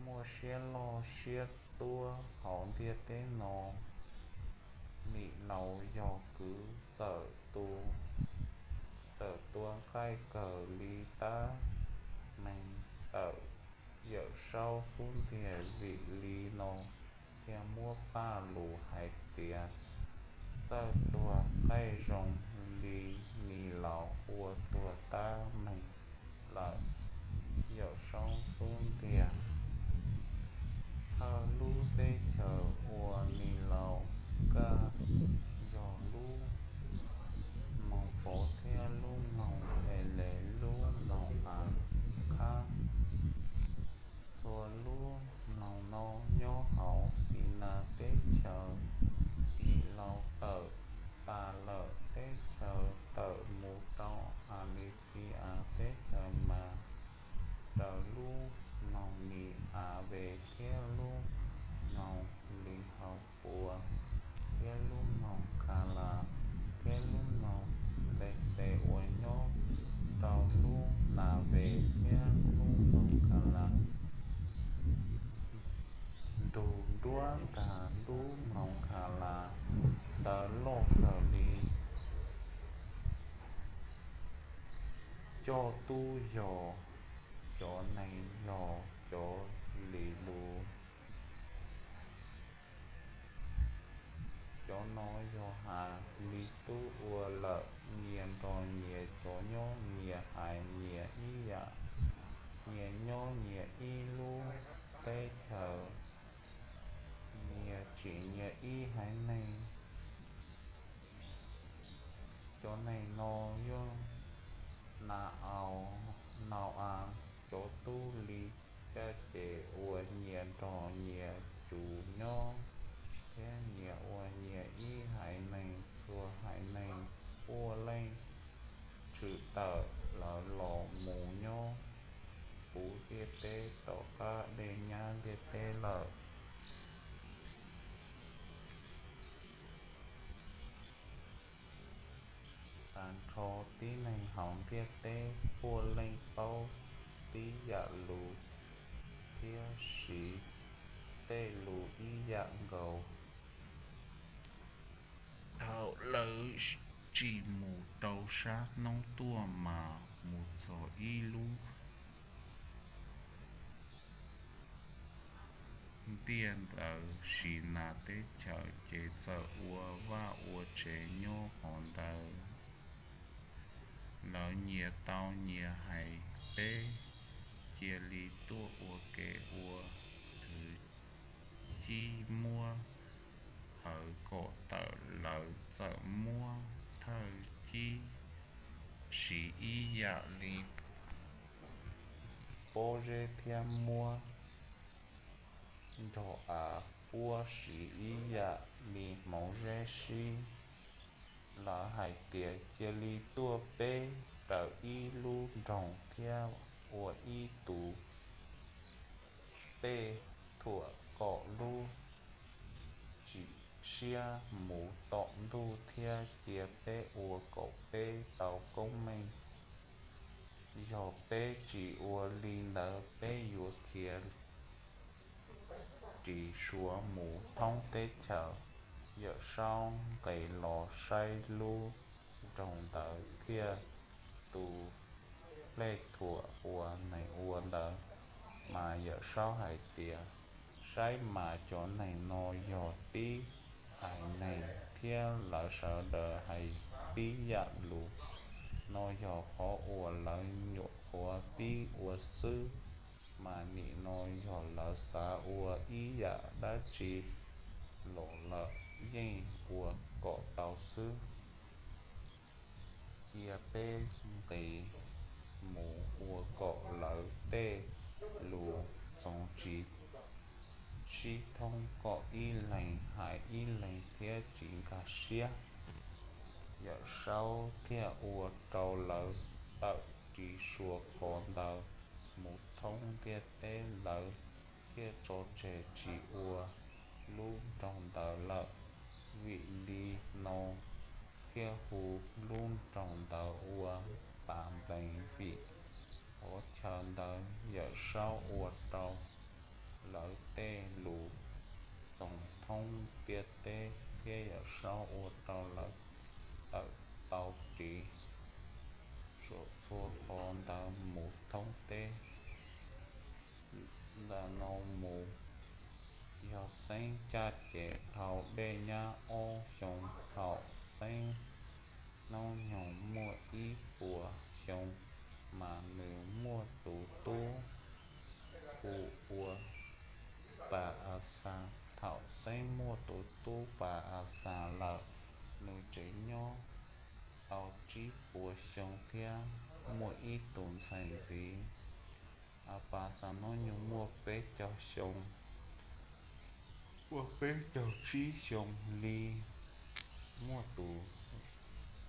muaj siab loj siab tuab hauv ntiaj teb no. Mis Laus yog kwv txawm tus, txawm tua nqaij kawg li tab meeg tawm Yawm Saub xub ntiag. Vim li no thiaj muab paj lus hais tias, txawj tua nqaij zoo li Mis Laus ua tuag tab meeg lawm Yawm Saub xub ntiag. Thawj lub teb chaws uas Mis Laus kaj yog lub moos Fov thiab lub moos Es Les, lub moos As Khab. Txhua lub moos no nyob hauv Xi Nas teb chaws. Mis Laus tawm tas lawm teb chaws, tawm mus rau As Lis Xi As teb chaws mas, raws lub moos Mis As Ves thiab lub moos Lis Haus Puas thiab lub moos Khas Las thiab lub moos Npes Xes uas nyob rau lub Nas Ves thiab lub moos Khas Las. Ntug nruab ntag, lub moos Khas Las ntawd loj kawg li. Coj tub yog cov neeg yog cov li lus. Cov no yog Has li tub ua lawm, nyias nrog nyias cov nyob, nyias haiv nyias ib yam, nyias nyob nyias ib lub teb chaws, nyias tsim nyias ib haiv neeg. Cov neeg no yog Na-aus, Nau-as cov tub li caj ces uas nyias nrog nyias tswv nyob, thiab nyias ua nyias ib haiv neeg. Txhua haiv neeg puav leej tshwm tawm lawv los mus nyob puv ntiaj teb tom qab dej nyab ntiaj teb lawm. Tag nrho tib neeg hauv ntiaj teb puav leej paub tib yam lus thiab siv tej lus ib yam nkaus. Thaum lawv tsim mus rau sab hnub tuaj mas mus txog ib lub ntiaj ntawd Xi Nas teb chaws ces txawm ua vaj ua tsev nyob hauv ntawd. Lawv nyias tau nyias hais, peb cia li tuaj ua ke ua thwv cib muab hawv kom tawm. Lawv txawm muab thawj cib siv ib yam li pob zeb thiab muab nrog av puab siv ib yam li hmoov zeb sib. Lawv hais tias, cia li tuaj peb raws ib lub nroog thiab ua ib tus pej thuam kom lub tsim siab mus tom ntej thiab cia peb ua kom peb tau koob meej. Yog peb tsis ua li ntawd peb yuav khiav ris suav mus thoob teb chaws. Yawm Saub nqis los saib lub nroog ntawd thiab tus pej thuam uas neeg ua ntawd, mas Yawm Saub hais tias, saib mas cov neeg no yog tib haiv neeg thiab lawv sawv daws hais tib yam lus. No yog qhov uas lawv nyuam qhuav pib ua xwb, mas nim no yog lawv xav ua ib yam dab tsi los lawm yeej ua kom tau xwb. Cia peb nqis mus ua kom lawv tej lus txoov tsis sib thoob, kom ib leeg hais ib leeg thiab tsis nkag siab. Yawm Saub thiaj ua rau lawv tawm ris suav qhov ntawd mus thoob ntiaj teb. Lawv thiaj tso tseg tsis ua lub nroog ntawd lawm. Vim li no thiaj hu lub nroog ntawd ua Tas Npees, vim qhov chaw ntawd Yawm Saub ua rau lawv tej lus txoov thoob ntiaj teb thiab Yawm Saub ua rau lawv tawm tau ris suav txhua qhov ntawd mus thoob teb. Ntawm no mus yog xeeb caj ces dhau dej nyab ob xyoo. Thaum xeeb hnub nyoog muaj ib puas xyoo, mas nws muaj tus tub hu ua Pas A Xas. Thaum xeeb muaj tus tub Pas A Xas lawm, nws tseem nyob tau tsib puas xyoo thiab muaj ib tug ntxhais ntxiv. A Pas Xas hnub nyoog muaj peb caug xyoo, muaj peb caug tsib xyoo li, muaj tus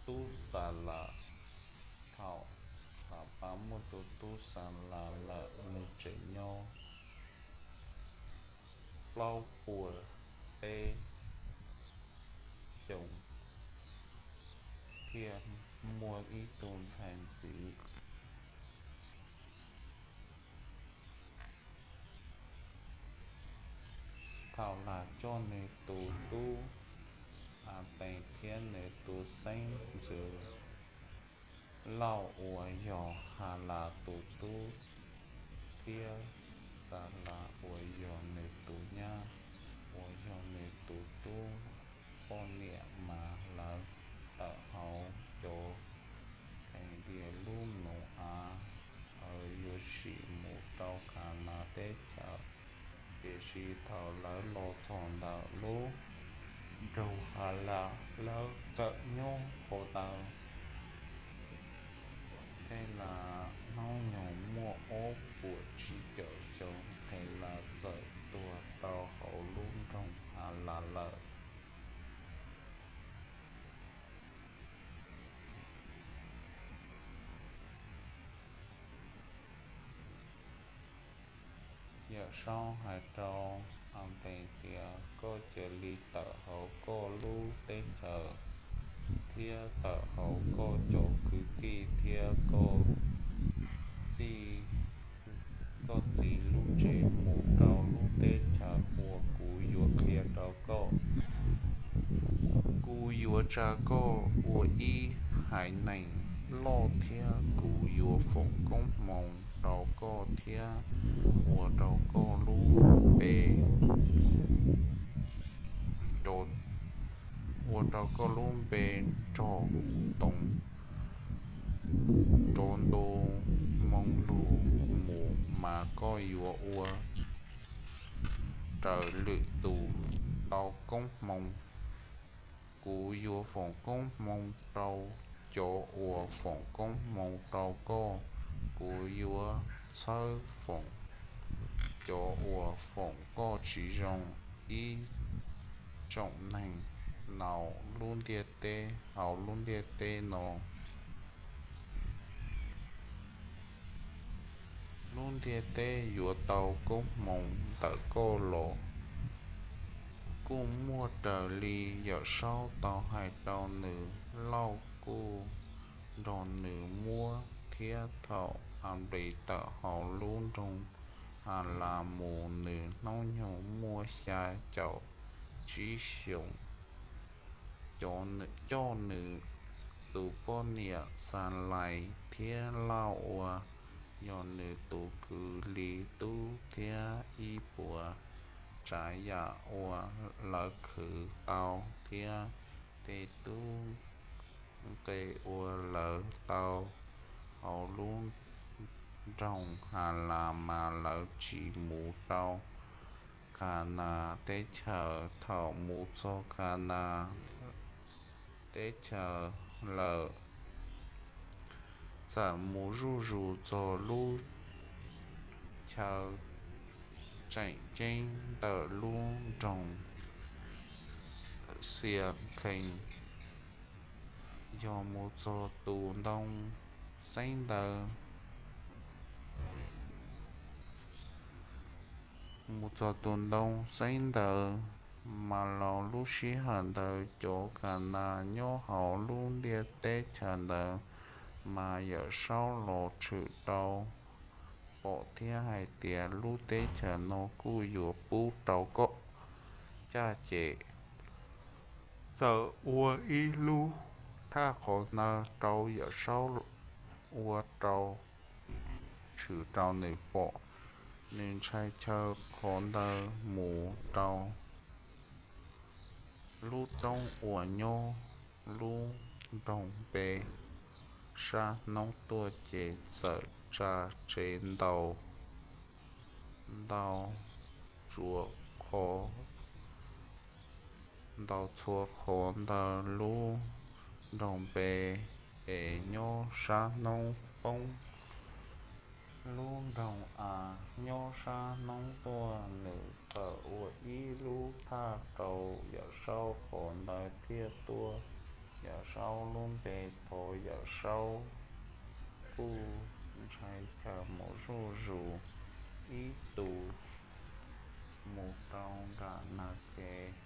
tub Xas Las. Thaum Pas Pas muaj tus tub Xas Las lawm, nws tseem nyob plaub puas peb xyoo thiab muaj ib tug ntxhais ntxiv. Thaum Las coj nws tus tub Has Npees thiab nws tus xeeb ntxwv Lauj uas yog Has Las tus tub thiab Xas Las uas yog nws tus nyab, uas yog nws tus tub poj niam, mas lawv tawm hauv cov Khaes Dias lub nus av, lawv yuav sim mus rau Khas Las teb chaws. Tiam sis thaum lawv los txog ntawm lub nroog Has Las, lawv txawm nyob qhov ntawd. Khaes Las hnub nyoog muaj ob puas tsib caug xyoo, Khaes Las txawm tuag rau hauv lub nroog Has Las lawm. Yawm Saub hais rau Has Npees tias, koj cia li tawm hauv koj lub teb chaws thiab tawm hauv koj cov kwv tij thiab koj txij, koj txiv lub tsev mus rau lub teb chaws uas kuv yuav qhia rau koj. Kuv yuav tsa koj ua ib haiv neeg loj thiab kuv yuav foom koob hmoov rau koj thiab ua rau koj lub npe, ua rau koj lub npe nrog toom nrov ntu moo lug mus mas koj yuav ua raws lwm tus tau koob hmoov. Kuv yuav foom koob hmoov rau cov uas foom koob hmoov rau koj. Kuv yuav txhawb foom cov uas foom koj tsis zoo. Ib tsoom neeg naus lub ntiaj teb hauv lub ntiaj teb no. Lub ntiaj teb yuav tau koob hmoov ntawm koj los. Kuj muaj raws li Yawm Saub tau hais rau nws. Lauj kuj nrog nws muab thiab. Thaum Anplis tawm hauv lub nroog Halas mus, nws hnub nyoog muaj xya caum tsib xyoos. Coj nws tus poj niam Xalais thiab Lauj uas yog nws tus kwv li tub thiab ib puas tsav yam uas lawv khwv tau thiab tej tub nqe uas lawv tau hauv lub nroog Halas, mas lawv tsis mus rau Kanas teb chaws. Thaum mus txog Kanas teb chaws lawm, txawm mus zuj zus txog lub chaw tseem ceeb ntawm lub nroog Xias Khees, yog mus txog tus ntoo xeeb ntawv mus txog tus ntoo xeeb ntawv. Mas los lub sij hawm ntawd cov Kanas nyob hauv lub ntiaj teb chaws ntawd mas Yawm Saub los tshwm rau pom thiab hais tias, lub teb chaws no kuj yuav pub rau koj caj ces. Txawm ua ib lub thaj qhov ntawd rau Yawm Saub ua rau tshwm rau nws pom. Nws ntshai chaw qhov ntawd mus rau lub roob uas nyob lub nroog npe sab hnub tuaj ces txawm tsa tsev ntaus, ntaus txhua qhov, ntaus txhua qhov ntawm lub nroog npe es nyob sab hnub poob. Lub nroog As nyob sab hnub tuaj, nws txawm ua ib lub thaj rau Yawm Saub qhov ntawd thiaj tuaj Yawm Saub lub npe. Thov Yawm Saub kuj ntshai chaw mus zuj zus. Ib tus mus rau Nkas Nas ces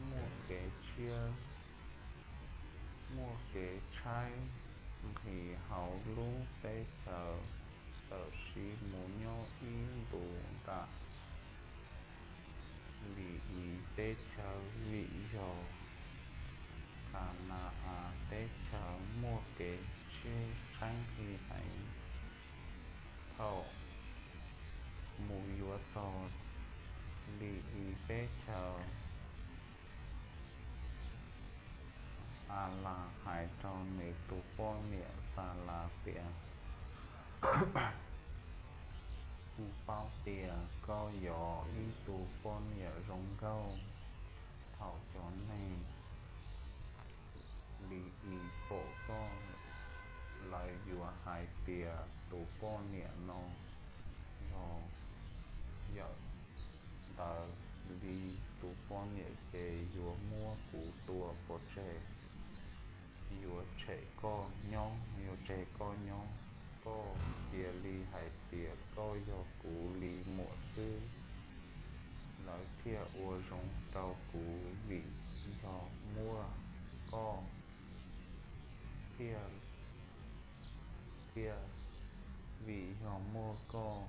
muaj kev tshiab, muaj kev tshaib nqhis hauv lub teb chaws, txawm sis mus nyob ib ntus nram Li-is teb chaws, vim yog Kas Nas As teb chaws muaj kev tshiab tshaib nqhis heev. Thaum mus yuav txog Li-is teb chaws, As Las hais rau nws tus poj niam Xas Las tias, kuv paub tias koj yog ib tug poj niam zoo nkauj. Thaum cov neeg Li-is pom koj, lawv yuav hais tias tus poj niam no yog yawm ntawd li. Tus poj niam ces yuav muab kuv tua pov tseg, yuav tshem koj nyob, yuav tseg koj nyob. Koj cia li hais tias koj yog kuv li muam xwb, lawv thiaj ua zoo rau kuv. Vim yog muaj koj thiaj, thiaj, vim yog muaj koj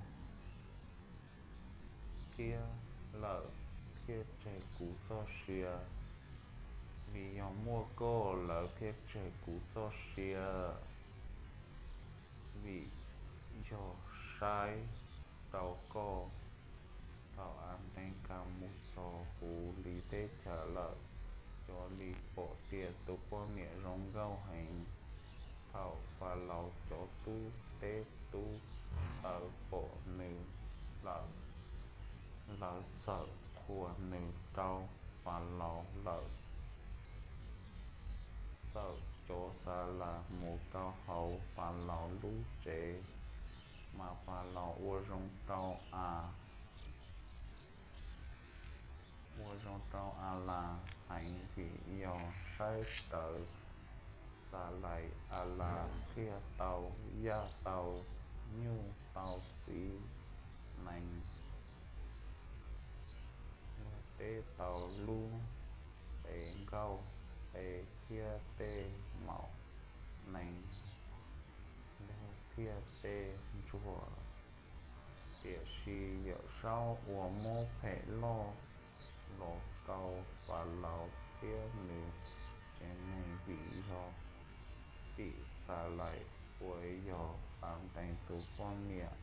thiab lawv thiaj tseg kuv txoj sia. Vim yog muaj koj lawv thiaj tseg kuv txoj sia. Vim yog saib rau koj, thaum As Ntees Kas mus txog Hus Lis teb chaws lawm, Xyov li pom tias tus poj niam zoo nkauj heev. Thaum Falaus cov tub teb tub taws pom nws lawm, lawv txawm qhuas nws rau Falaus lawm. Txawm cov xa las mus rau hauv Falaus lub tsev, mas Falaus ua zoo rau a ua zoo rau a las heev vim yog saib rawv xa lais a las thiaj tau yaj tau nyuj tau txiv nees, luag teb tau lub qe nkauj qe thiab tej maum nees, luag thiab tej ntsuag. Tiam sis Yawm Saub ua mob phem loj los rau Falaus thiab nws tsev neeg vim yog tim xa lais uas yog Anpees tus poj niam.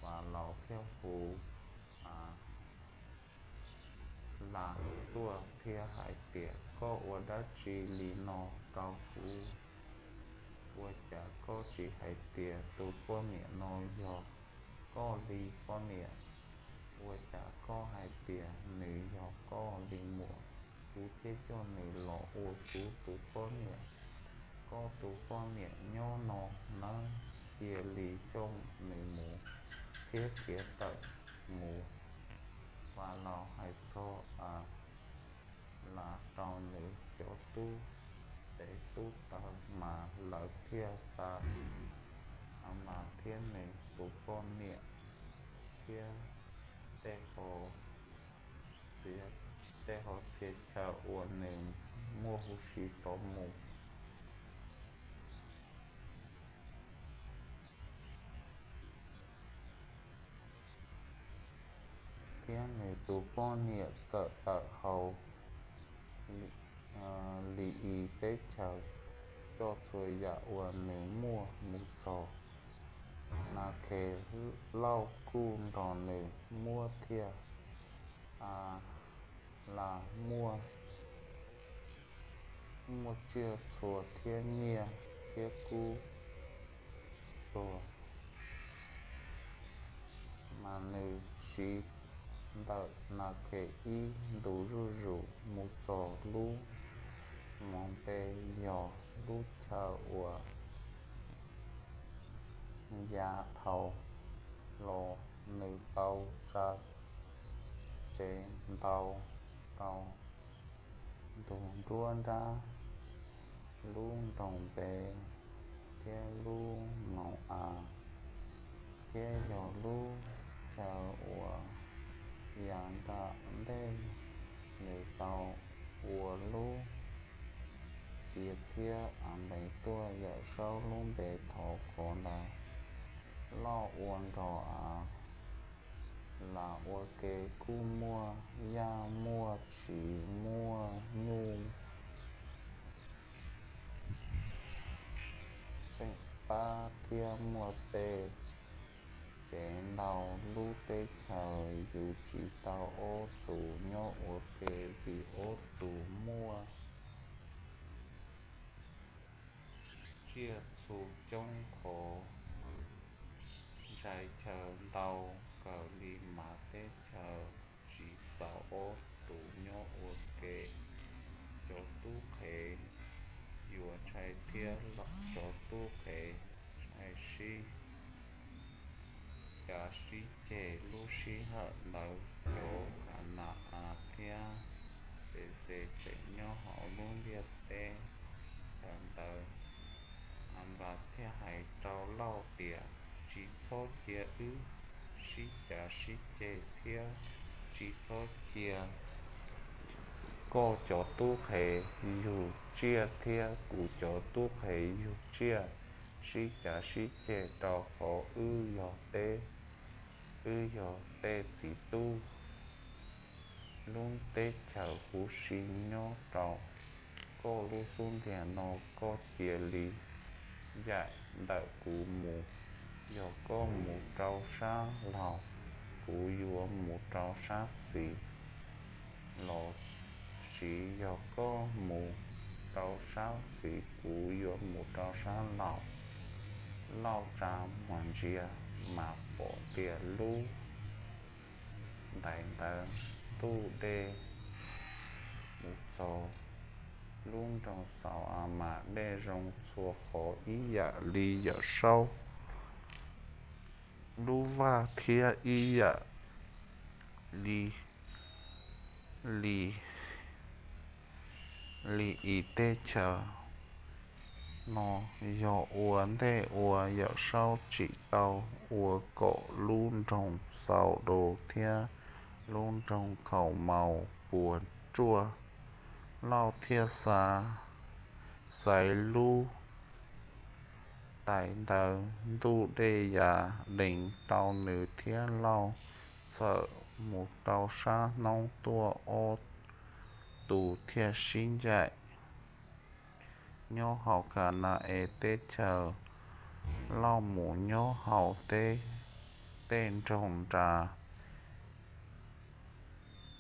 Falaus thiaj hu a las tuaj thiab hais tias, Koj ua dab tsi li no rau kuv? Ua cas koj tsis hais tias tus poj niam no yog koj li poj niam? Ua cas koj hais tias nws yog koj li muam? Kuv thiaj coj nws los ua kuv tus poj niam. Koj tus poj niam nyob no nawb, cia li coj nws mus thiab khiav tawm mus. Falaus hais txog a las rau nws cov tub teb tub taws mas lawv thiaj xa a las thiab nws tus poj niam thiab tej ho txhia, tej ho txhia chaw uas nws muaj huv si rov mus. Thiab nws tus poj niam txawm tawm hauv Li-, Li-is teb chaws, coj txhua yam uas nws muaj mus txog Nakhes. Lauj kuj nrog nws muab thiab a las muaj, muaj tsiaj txhu thiab nyiaj thiab kub txhua, mas nws siv ntawm Nakhes ib ntus zuj zus mus txog lub Mausnpes, yog lub chaw uas yav thaud los nws tau tsa tsev ntau rau ntug nruab nrab lub nroog Npes thiab lub Mau-as, thiab yog lub chaw uas yav nram ntej nws tau ua lub tiaj thiab Anpees tuaj Yawm Saub lub npe thaud qhov ntawd. Lauj ua nrog a las ua ke kuj muaj yaj muaj txiv muaj nyuj tseem pab thiab muaj tej tsev ntau. Lub teb chaws yug tsis tau ob tug nyob ua ke vim ob tug muaj tsiaj txhu coob qhov, ntshai chaw ntau kawg li mas teb chaws tsis txaus ob tug nyob ua ke. Cov tub qhe yuav ntshai thiab cov tub qhe ntshai sib cav sib ceg. Lub sij hawm ntawd cov Ka na-as thiab Pes Xes tseem nyob hauv lub ntiaj teb chaws ntawd. A las thiaj hais rau Lauj tias, Tsis txhob cia wb sib cav sib ceg thiab tsis txhob cia koj cov tub qhe yug tsiaj thiab kuv cov tub qhe yug tsiaj sib cav sib ceg, rau qhov wb yog teb, wb yog tej txiv tub. Lub teb chaws huv si nyob rau koj lub xub ntiag no, koj cia li yaim ntawm kuv mus. Yog koj mus rau sab laug, kuv yuav mus rau sab xis los sis txiv, yog koj mus rau sab xis, kuv yuav mus rau sab laug. Lauj tsa muag ntsia mas pom tias lub ntais ntawd ntuj dej mus txog lub nroog Xaus A mas dej zoo txhua qhov ib yam li Yawm Saub lub vaj thiab ib yam li, li, li ib teb chaws no yog ua ntej uas Yawm Saub tsim tau ua kom lub nroog Xaus Daus thiab lub nroog Khaus Maus puas tsuaj. Lauj thiaj xaiv lub ntais ntawd ntuj dej ya dees rau nws thiab Lauj txawm mus rau sab hnub tuaj ob tus thiaj sib ncaim nyob hauv Kas Nas Es teb chaws. Lauj mus nyob hauv teb, tej nroog nras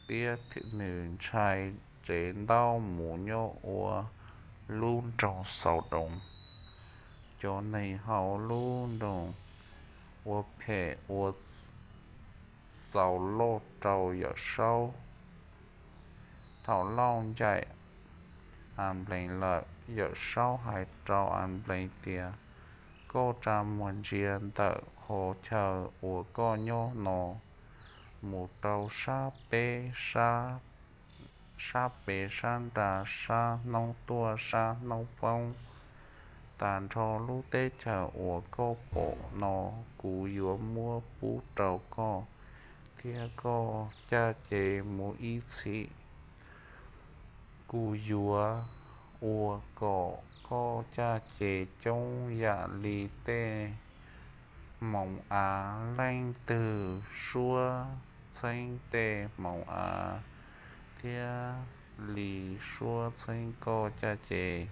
tiab, nws ntshai tsev ntaub mus nyob ua lub nroog Xaus Daus. Cov neeg hauv lub nroog ua phem ua txaus loj rau Yawm Saub. Thaum Lauj ncaim Anplees lawm, Yawm Saub hais rau Anplees tias, koj tsa muag ntsia ntawm qhov chaw uas koj nyob no mus rau sab peb, sab pem, sab nram, sab hnub tuaj, sab hnub poob, tas nrho lub teb chaws uas koj pom no kuv yuav muab pub rau koj thiab koj caj ces mus ib txhis. Kuv yuav ua kom koj caj ces coob yam li tej hmoov av. Leej twg suab txheeb tej hmoov av thiab li suab txheeb koj caj ces,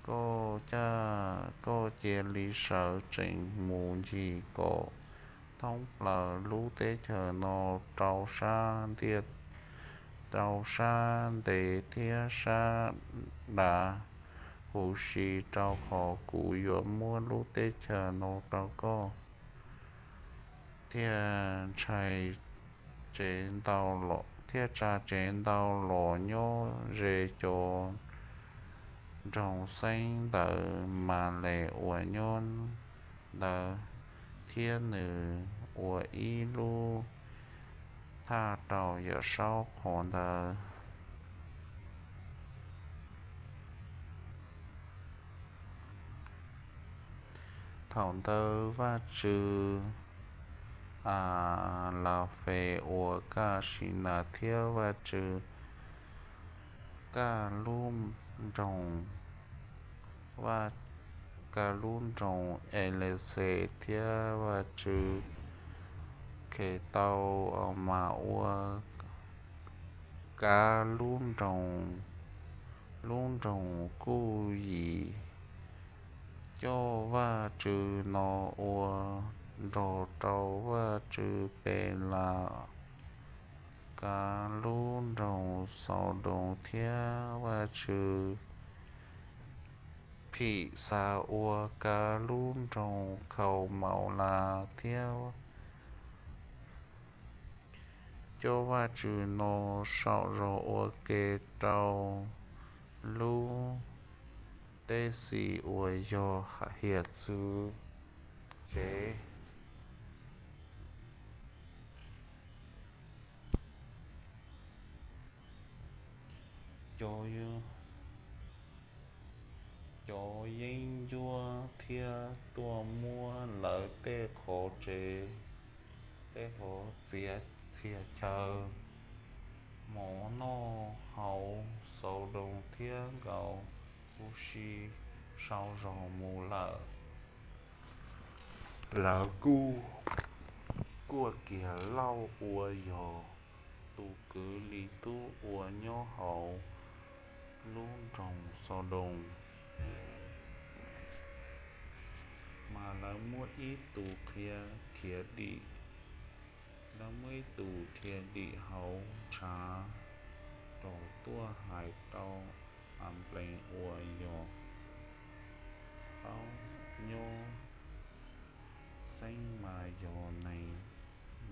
koj caj, koj cia li sawv tsees mus ncig kom thoob plaws lub teb chaws no, rau sab ntiaj, rau sab ntev thiab sab dav huv si, rau qhov kuv yuav muab lub teb chaws no rau koj. Thiaj tshais tsev ntau los, thiaj tsa tsev ntau los nyob ze cov nroog xeeb ntawd mas les uas nyob ntawd, thiab nws ua ib lub thaj rau Yawm Saub qhov ntawd. Thaum ntawd Vajtswv As Las Fes uas kaj Sinas thiab Vajtswv kaj lub nroog, Vaj, kaj lub nroog Es Las Xes thiab Vajtswv Khes Tau As Mas ua kaj lub nroog, lub nroog kuj yim coj Vajtswv no ua nrog rau Vajtswv Pes Las kaj lub nroog Xaus Doos thiab Vajtswv Phim Xas ua kaj lub nroog Khaus Maus Las thiab coj Vajtswv no saum zog ua ke rau lub teb xis uas yog hiav txwv tsev. Cov, cov yeeb ncuab thiab tuaj muab lawv tej qhov tsev, tej qhov txiav txhia chaw, mov noj haus, xauv doos thiab nkaus huv si sau zog mus lawm. Lawv kuj kuaj kiag Lauj uas yog tus kwv Lis Tub uas nyob hauv lub nroog Xauv Doos, mas lawv muab ib tus qhia khiav dim, lawv muab ib tus khiav dim hauv ntshav rau tuaj hais rau Anplees uas yog tau nyob xeeb mas yog neeg,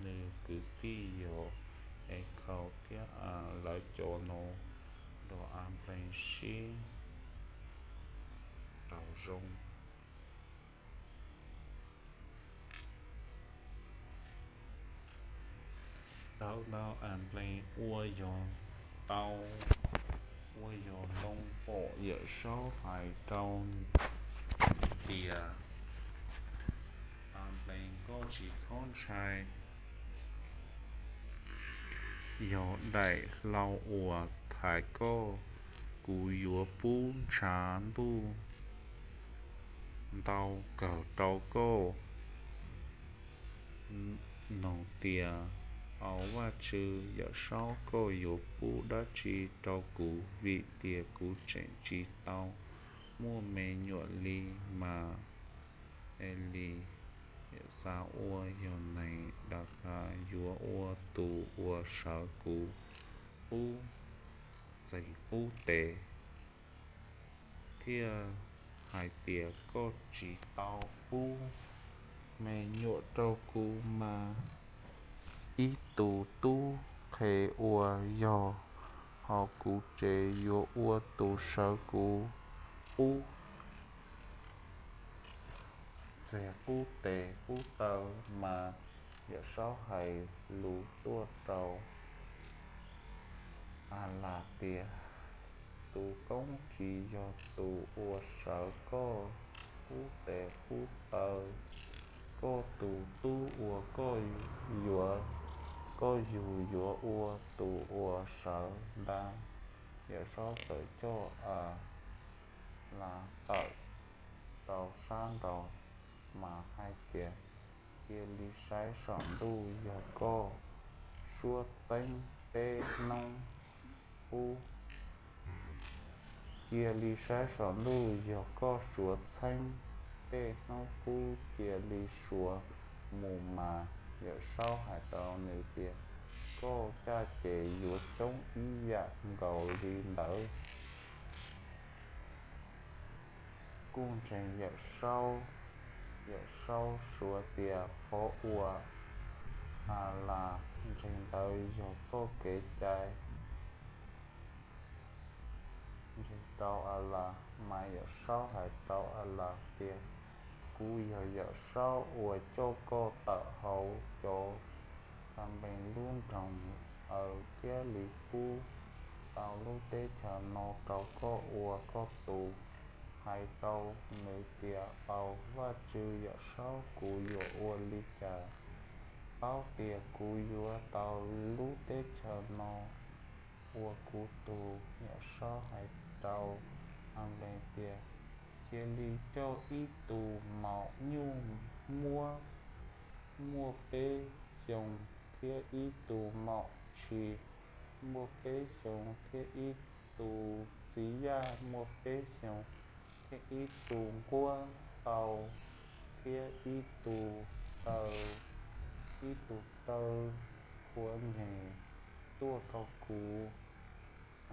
nws kwv tij yog Ekhaus thiab lawv cov no nrog Anplees sib raug zoo. Thaum ntawd Anplees ua yog tau, ua yog ntoo pom Yawm Saub hais rau tias, Anplees, koj tsis txhob ntshai. Yog daim hlau uas thaiv koj, kuv yuav pub ntshav ntuj ntau kawg rau koj. Nug tias, Au Vajtswv Yawm Saub, koj yuav pub dab tsi rau kuv, vim tias kuv tseem tsis tau muaj me nyuam li? Mas Elis xav ua yog neeg, Dakhas yuav ua tus uas sawv kuv qub txeeg qub tes, thiaj hais tias, Koj tsis tau pub me nyuam rau kuv, mas ib tus tub qhe uas yog hauv kuv tsev yuav ua tus sawv kuv qub txeeg qub tes qub taw. Mas Yawm Saub hais lus tuaj rau Alas tias, Tus koob tsis yog tus uas sawv koj qub tes qub taw, koj tus tub uas koj yuav, koj yug yuav ua tus uas sawv ntag. Yawm Saub txawm coj Alas tawm rau sab nraud, mas hais tias, Cia li saib saum ntuj, yog koj suav txeeb tej hnub qub, cia li saib saum ntuj, yog koj suav txeeb tej hnub qub, cia li suav mus. Mas Yawm Saub hais rau nws tias, Koj caj ces yuav coob ib yam nkaus li ntawd. Kuj ntseeg Yawm Saub, Yawm Saub suav tias qhov uas Alas ntseeg ntawd yog txoj kev cai. Ntseeg rau Alas, mas Yawm Saub hais rau Alas tias, Kuv yog Yawm Saub uas coj koj tawm hauv cov Kanpees lub nroog Aws thiab li pub tau lub teb chaws no rau koj ua koj tug. Hais rau nws tias, Au Vajtswv Yawm Saub, kuv yuav ua li cas paub tias kuv yuav tau lub teb chaws no ua kuv tug? Yawm Saub hais rau Anplees tias, Cia li coj ib tug maum nyuj muab muaj peb xyoos thiab ib tug maum tshis muaj peb xyoos thiab ib tug txiv yaj muaj peb xyoos thiab ib tug nquab tau thiab ib tug taw, ib tug taw khuav nyem tuaj rau kuv.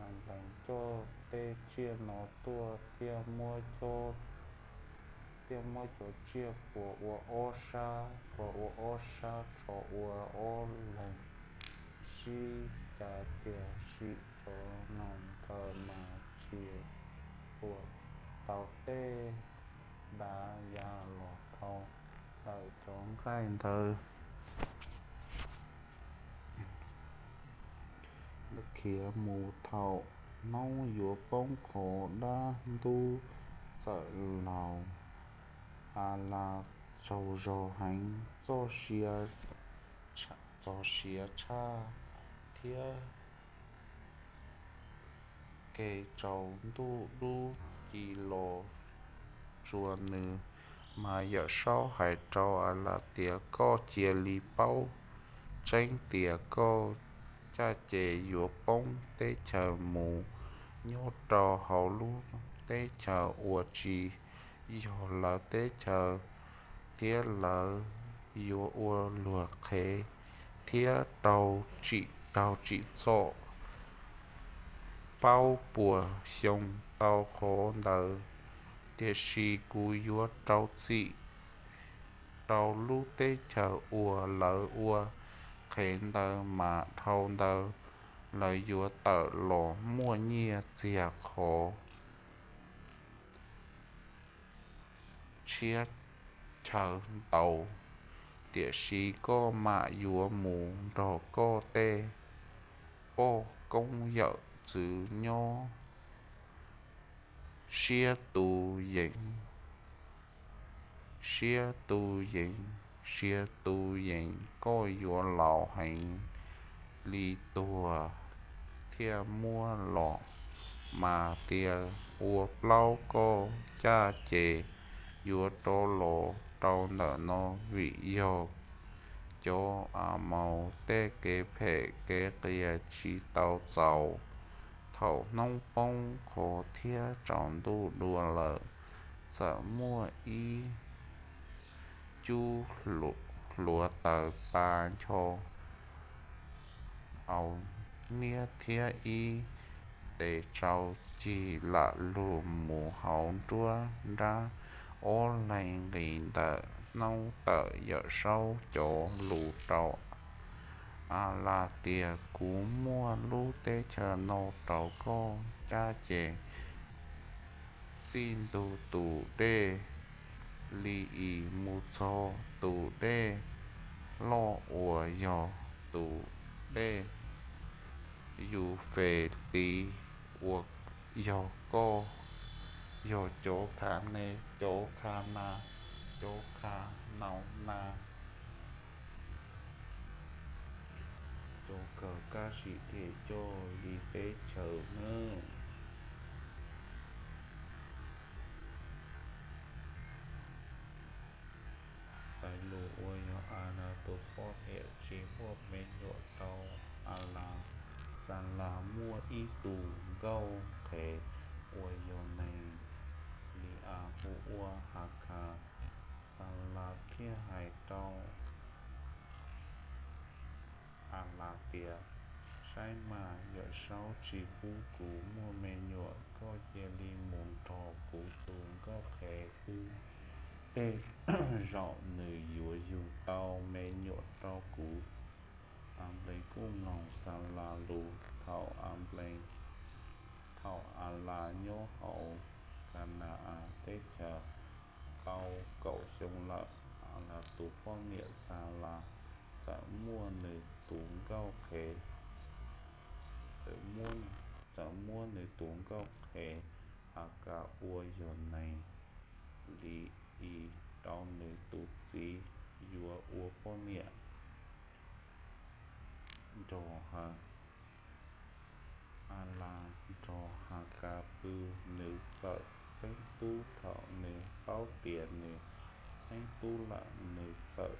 Anplees coj tej tsiaj no tuaj thiaj muab coj, thiaj muab cov tsiaj puas ua ob sab, puas ua ob sab tsho ua ob leeg, sib cav tias sim cov noog ntawd mas tsis puas tau tej dav ya los dhau ntawm cov nqaij ntawd. Khiav mus thaum hnub yuav poob qho dab ntub txawm laus. Alas tsaug zog heev, txog siav tshaj thiab kev tsaus ntuj dub ci los tsuas nws. Mas Yawm Saub hais rau Alas tias, Koj cia li paub tseeb tias koj caj ces yuav poob teb chaws mus nyob rau hauv lub teb chaws uas tsis yog lawv teb chaws, thiab lawv yuav ua luag qhev thiab raug tsim, raug tsim txom plaub puas xyoo tau qhov ntawd, tiam sis kuv yuav rau txim rau lub teb chaws uas lawv ua qhev ntawd mas dhau ntawd lawv yuav tawm los muaj nyiaj txiag qhov tshiab chaw ntau, tiam sis koj mam yuav mus nrog koj tej poj koob yawm txwv nyob siab tu yees, siab tu yees, siab tu yees, koj yuav laus heev li tuag thiaj muab los mas tias ua plaub koj caj ces yuav rov los rau ntawm no vim yog cov a maus tej kev phem kev qias tsis tau txaus. Thaum hnub poob qho thiab tsaus ntuj dua lawm, txawm muaj ib cub hluav taws pa ncho au niab thiab ib tes tsau cig lam lug mus hauv nruab nrab ob leeg nqis ntawm noob tawm Yawm Saub cov lus rau A Las tias, kuv muab lub teb chaws no rau koj cab ces txij ntug tus dej Li Is mus txog tus dej loj uas yog tus dej Yufetis uas yog koj, yog cov kha ne, cov kha na, cov kha nau na, cov kawg kab sim thiaj coj li teb chaws nawb. Xais lus uas yog A Las tus poj niam tsis muaj me nyuam rau A Las. Xa Las muaj ib tug nkauj qhev uas yog nees Li As hu ua Has Khas. Xa Las thiaj hais rau A Las tias, saib mas, Yawm Saub tsis pub kuv muaj me nyuam, koj cia li mus nrog kuv tus nkauj qhev wb, tej zaum nws yuav yug tau me nyuam rau kuv. Anplees kuj mloog Xa Las lus. Thaum Anplees, thaum A Las nyob hauv Ka Na-as teb chaws tau kaum xyoo lawm, A Las tus poj niam Xa Las txawm muab nws tus nkauj qhev, txawm muab, txawm muab nws tus nkauj qhev Has Khas uas yog nees Li Is rau nws tus txiv yuav ua poj niam nrog Has, A Las nrog Has Khas pw. Nws txawm xeeb tub thaum nws paub tias nws xeeb tub lawm, nws txawm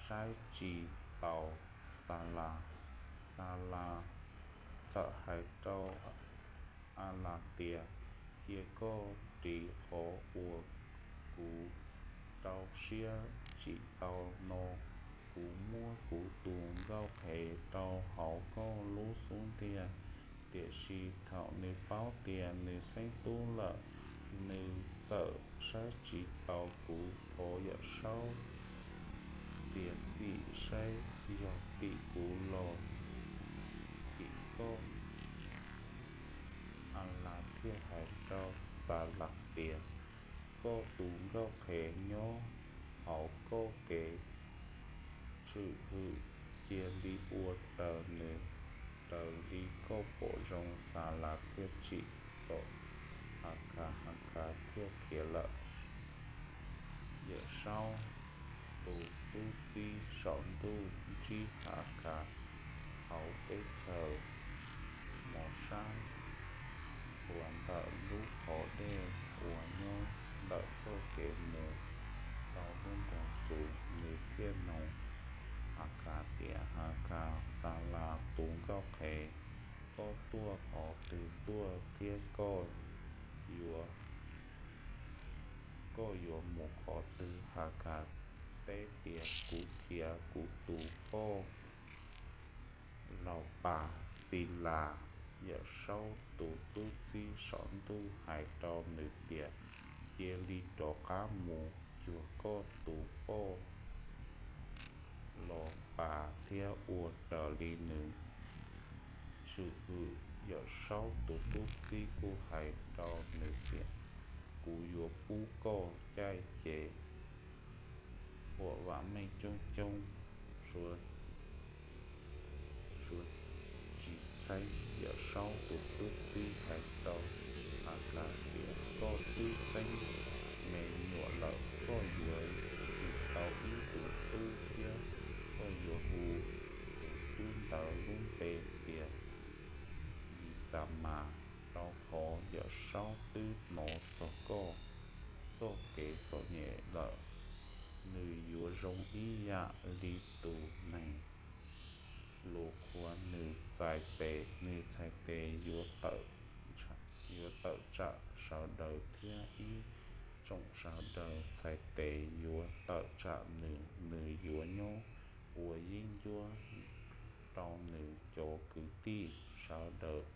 saib tsis taus Xa Las. Xa Las txawm hais rau A Las tias, cia koj ris qhov uas kuv rau siab tsis tau no, kuv muab kuv tus nkauj qhev rau hauv koj lub xub ntiag. Tiam sis thaum nws paub tias nws xeeb tub lawm, nws txawm saib tsis taus kuv. Thov Yawm Saub tias txim saib yog tim kuv los tim koj. A Las thiaj hais rau Xa Las tias, koj tus nkauj qhev nyob hauv koj kev tshwm hwm, cia li ua raws nws, raws li koj pom zoo. Xa Las thiaj tsim txom Has Khas, Has Khas thiaj khiav lawm. Yawm Saub tus tub txib saum ntuj ntsib Has Khas hauv teb chaws mos sab, tuav ntawm lub qhov dej uas nyob ntawm txoj kev mus rau lub nroog Xus. Nws thiaj noog Has Khas tias, Has Khas, Xa Las tus nkauj qhev, koj tuaj qhov twg tuaj thiab koj yuav, koj yuav mus qhov twg? Has Khas teb tias, kuv khiav kuv tus poj laug Pas Xis Las Yawm Saub tus tub txib saum ntuj hais rau nws tias, Cia li rov qab mus cuag koj tus poj los pas thiab ua raws li nws tshwm hwm. Yawm Saub tus tub txib kuj hais rau nws tias, Kuv yuav pub koj caj ces uas vam meej coob coob, suav tsis txheeb. Yawm Saub tus tub txib hais rau Alas tias, Koj twb xeeb me nyuam lawm, koj yuav tau ib tug tub thiab koj yuav hu tus tub ntawd lub npe tias Yixamas, rau qhov Yawm Saub twb hnov txog koj txoj kev txom nyem lawm. Nws yuav zoo ib yam li tus neeg lus qhuav, nws txhais tes, nws txhais tes yuav tawm tsam sawv daws thiab ib tsoom sawv daws txhais tes yuav tawm tsam nws. Nws yuav nyob ua yeeb ncuab rau nws cov kwv tij sawv daws.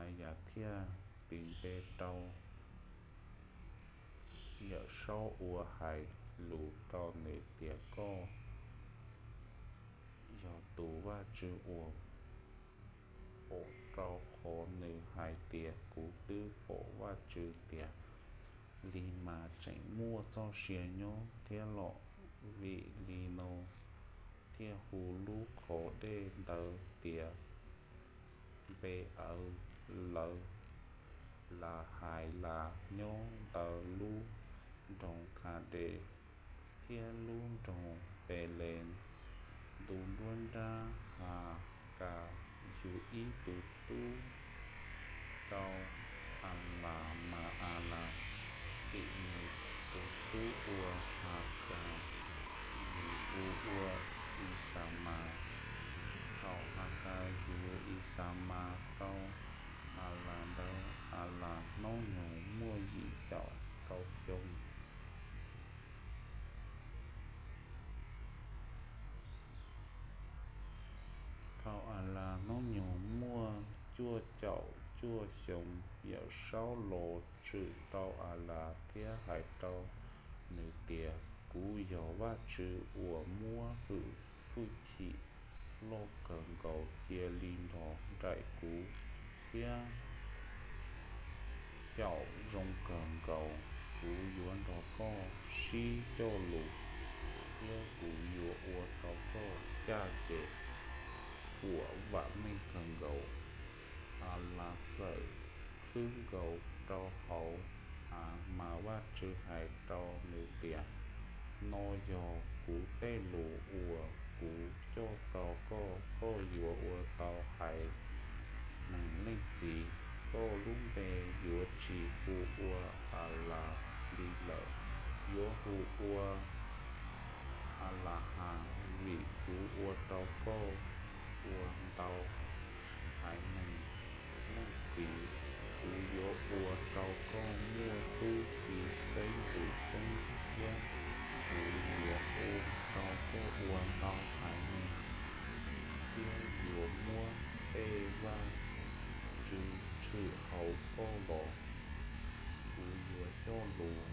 Ayas thiaj tis npe rau Yawm Saub uas hais lus rau nws tias, Koj yog tus Vajtswv uas pom, rau qhov nws hais tias, Kuv twb pom Vajtswv tias, Li mas tseem muaj txoj sia nyob thiab los? Vim li no thiaj hu lub qhov dej ntawd tias Npe-eulauj-lahailas, nyob ntawm lub nroog Khades thiab lub nroog Npelees. Ntu nruab nrab, Hakas yug ib tug tub rau Alas, mas Alas tis nws tus tub ua Hakas, nws hu ua Ixamas. Thaum Hakas yug Ixamas rau Alas ntawd, Alas hnub nyoog muaj yim caum rau xyoo. Thaum Alas hnub nyoog muaj cuaj caum cuaj xyoo, Yawm Saub los tshwm rau Alas thiab hais rau nws tias, Kuv yog Vajtswv uas muab hwj chim loj kawg nkaus. Cia li nrog nraim kuv thiab xyaum zoo kawg nkaus. Kuv yuav nrog koj sib coj lus thiab kuv yuav ua rau koj caj ces uas vam meej kawg nkaus. Alas txawm khwb nkaus rau hauv av, mas Vajtswv hais rau nws tias, No yog kuv tej lus uas kuv coj rau koj. Koj yuav ua tau haiv neeg leej txiv. Koj lub npe yuav tsis hu ua Alas li lawm, yuav hu ua Alahas, vim kuv ua rau koj ua ntau haiv neeg leej txiv. Kuv yuav ua rau koj muaj tub ki xeeb ntxwv coob thiab kuv yuav ua rau koj ua ntau haiv neeg, thiab yuav muab tej vaj tswv tshwm hauv koj los. Kuv yuav coj lus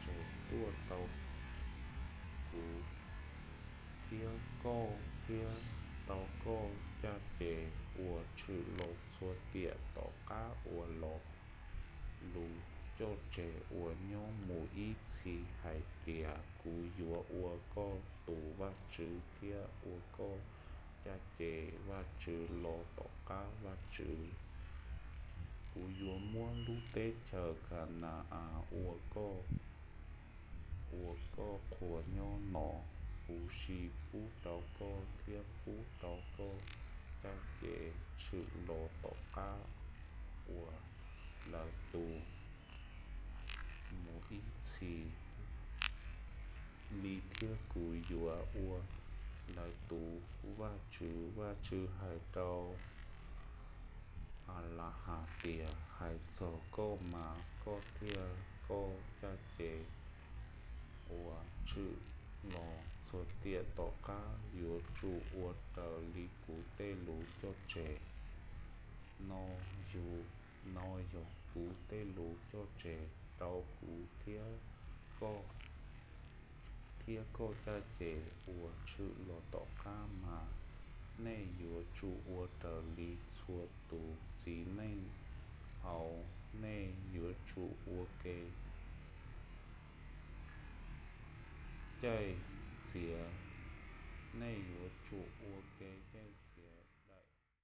tseg tuaj rau kuv thiab koj, thiab rau koj caj ces uas tshwm los txhua tiam tom qab uas lo lus coj tseg uas nyob mus ib txhis hais tias, Kuv yuav ua koj tus Vajtswv thiab ua koj caj ces vaj tswv los tom qab vaj tswv. Kuv yuav muab lub teb chaws Ka na-as uas koj ua koj qhua nyob no huv si pub rau koj thiab pub rau koj caj ces tshwm los tom qab uas lawv tu mus ib txhis li, thiab kuv yuav ua lawv tus Vajtswv. Vaj tswv hais rau Alahas tias, Hais txog koj mas koj thiab koj caj ces uas tshwm los txhua tiam tom qab yuav tsum ua raws li kuv tej lus coj tseg. no yog, no yog kuv tej lus coj tseg rau kuv thiab koj, thiab koj caj ces uas tshwm los tom qab mas nej yuav tsum ua raws li txhua tus txiv neej hauv, nej yuav tsum ua ke caij txiav, nej yuav tsum ua ke caij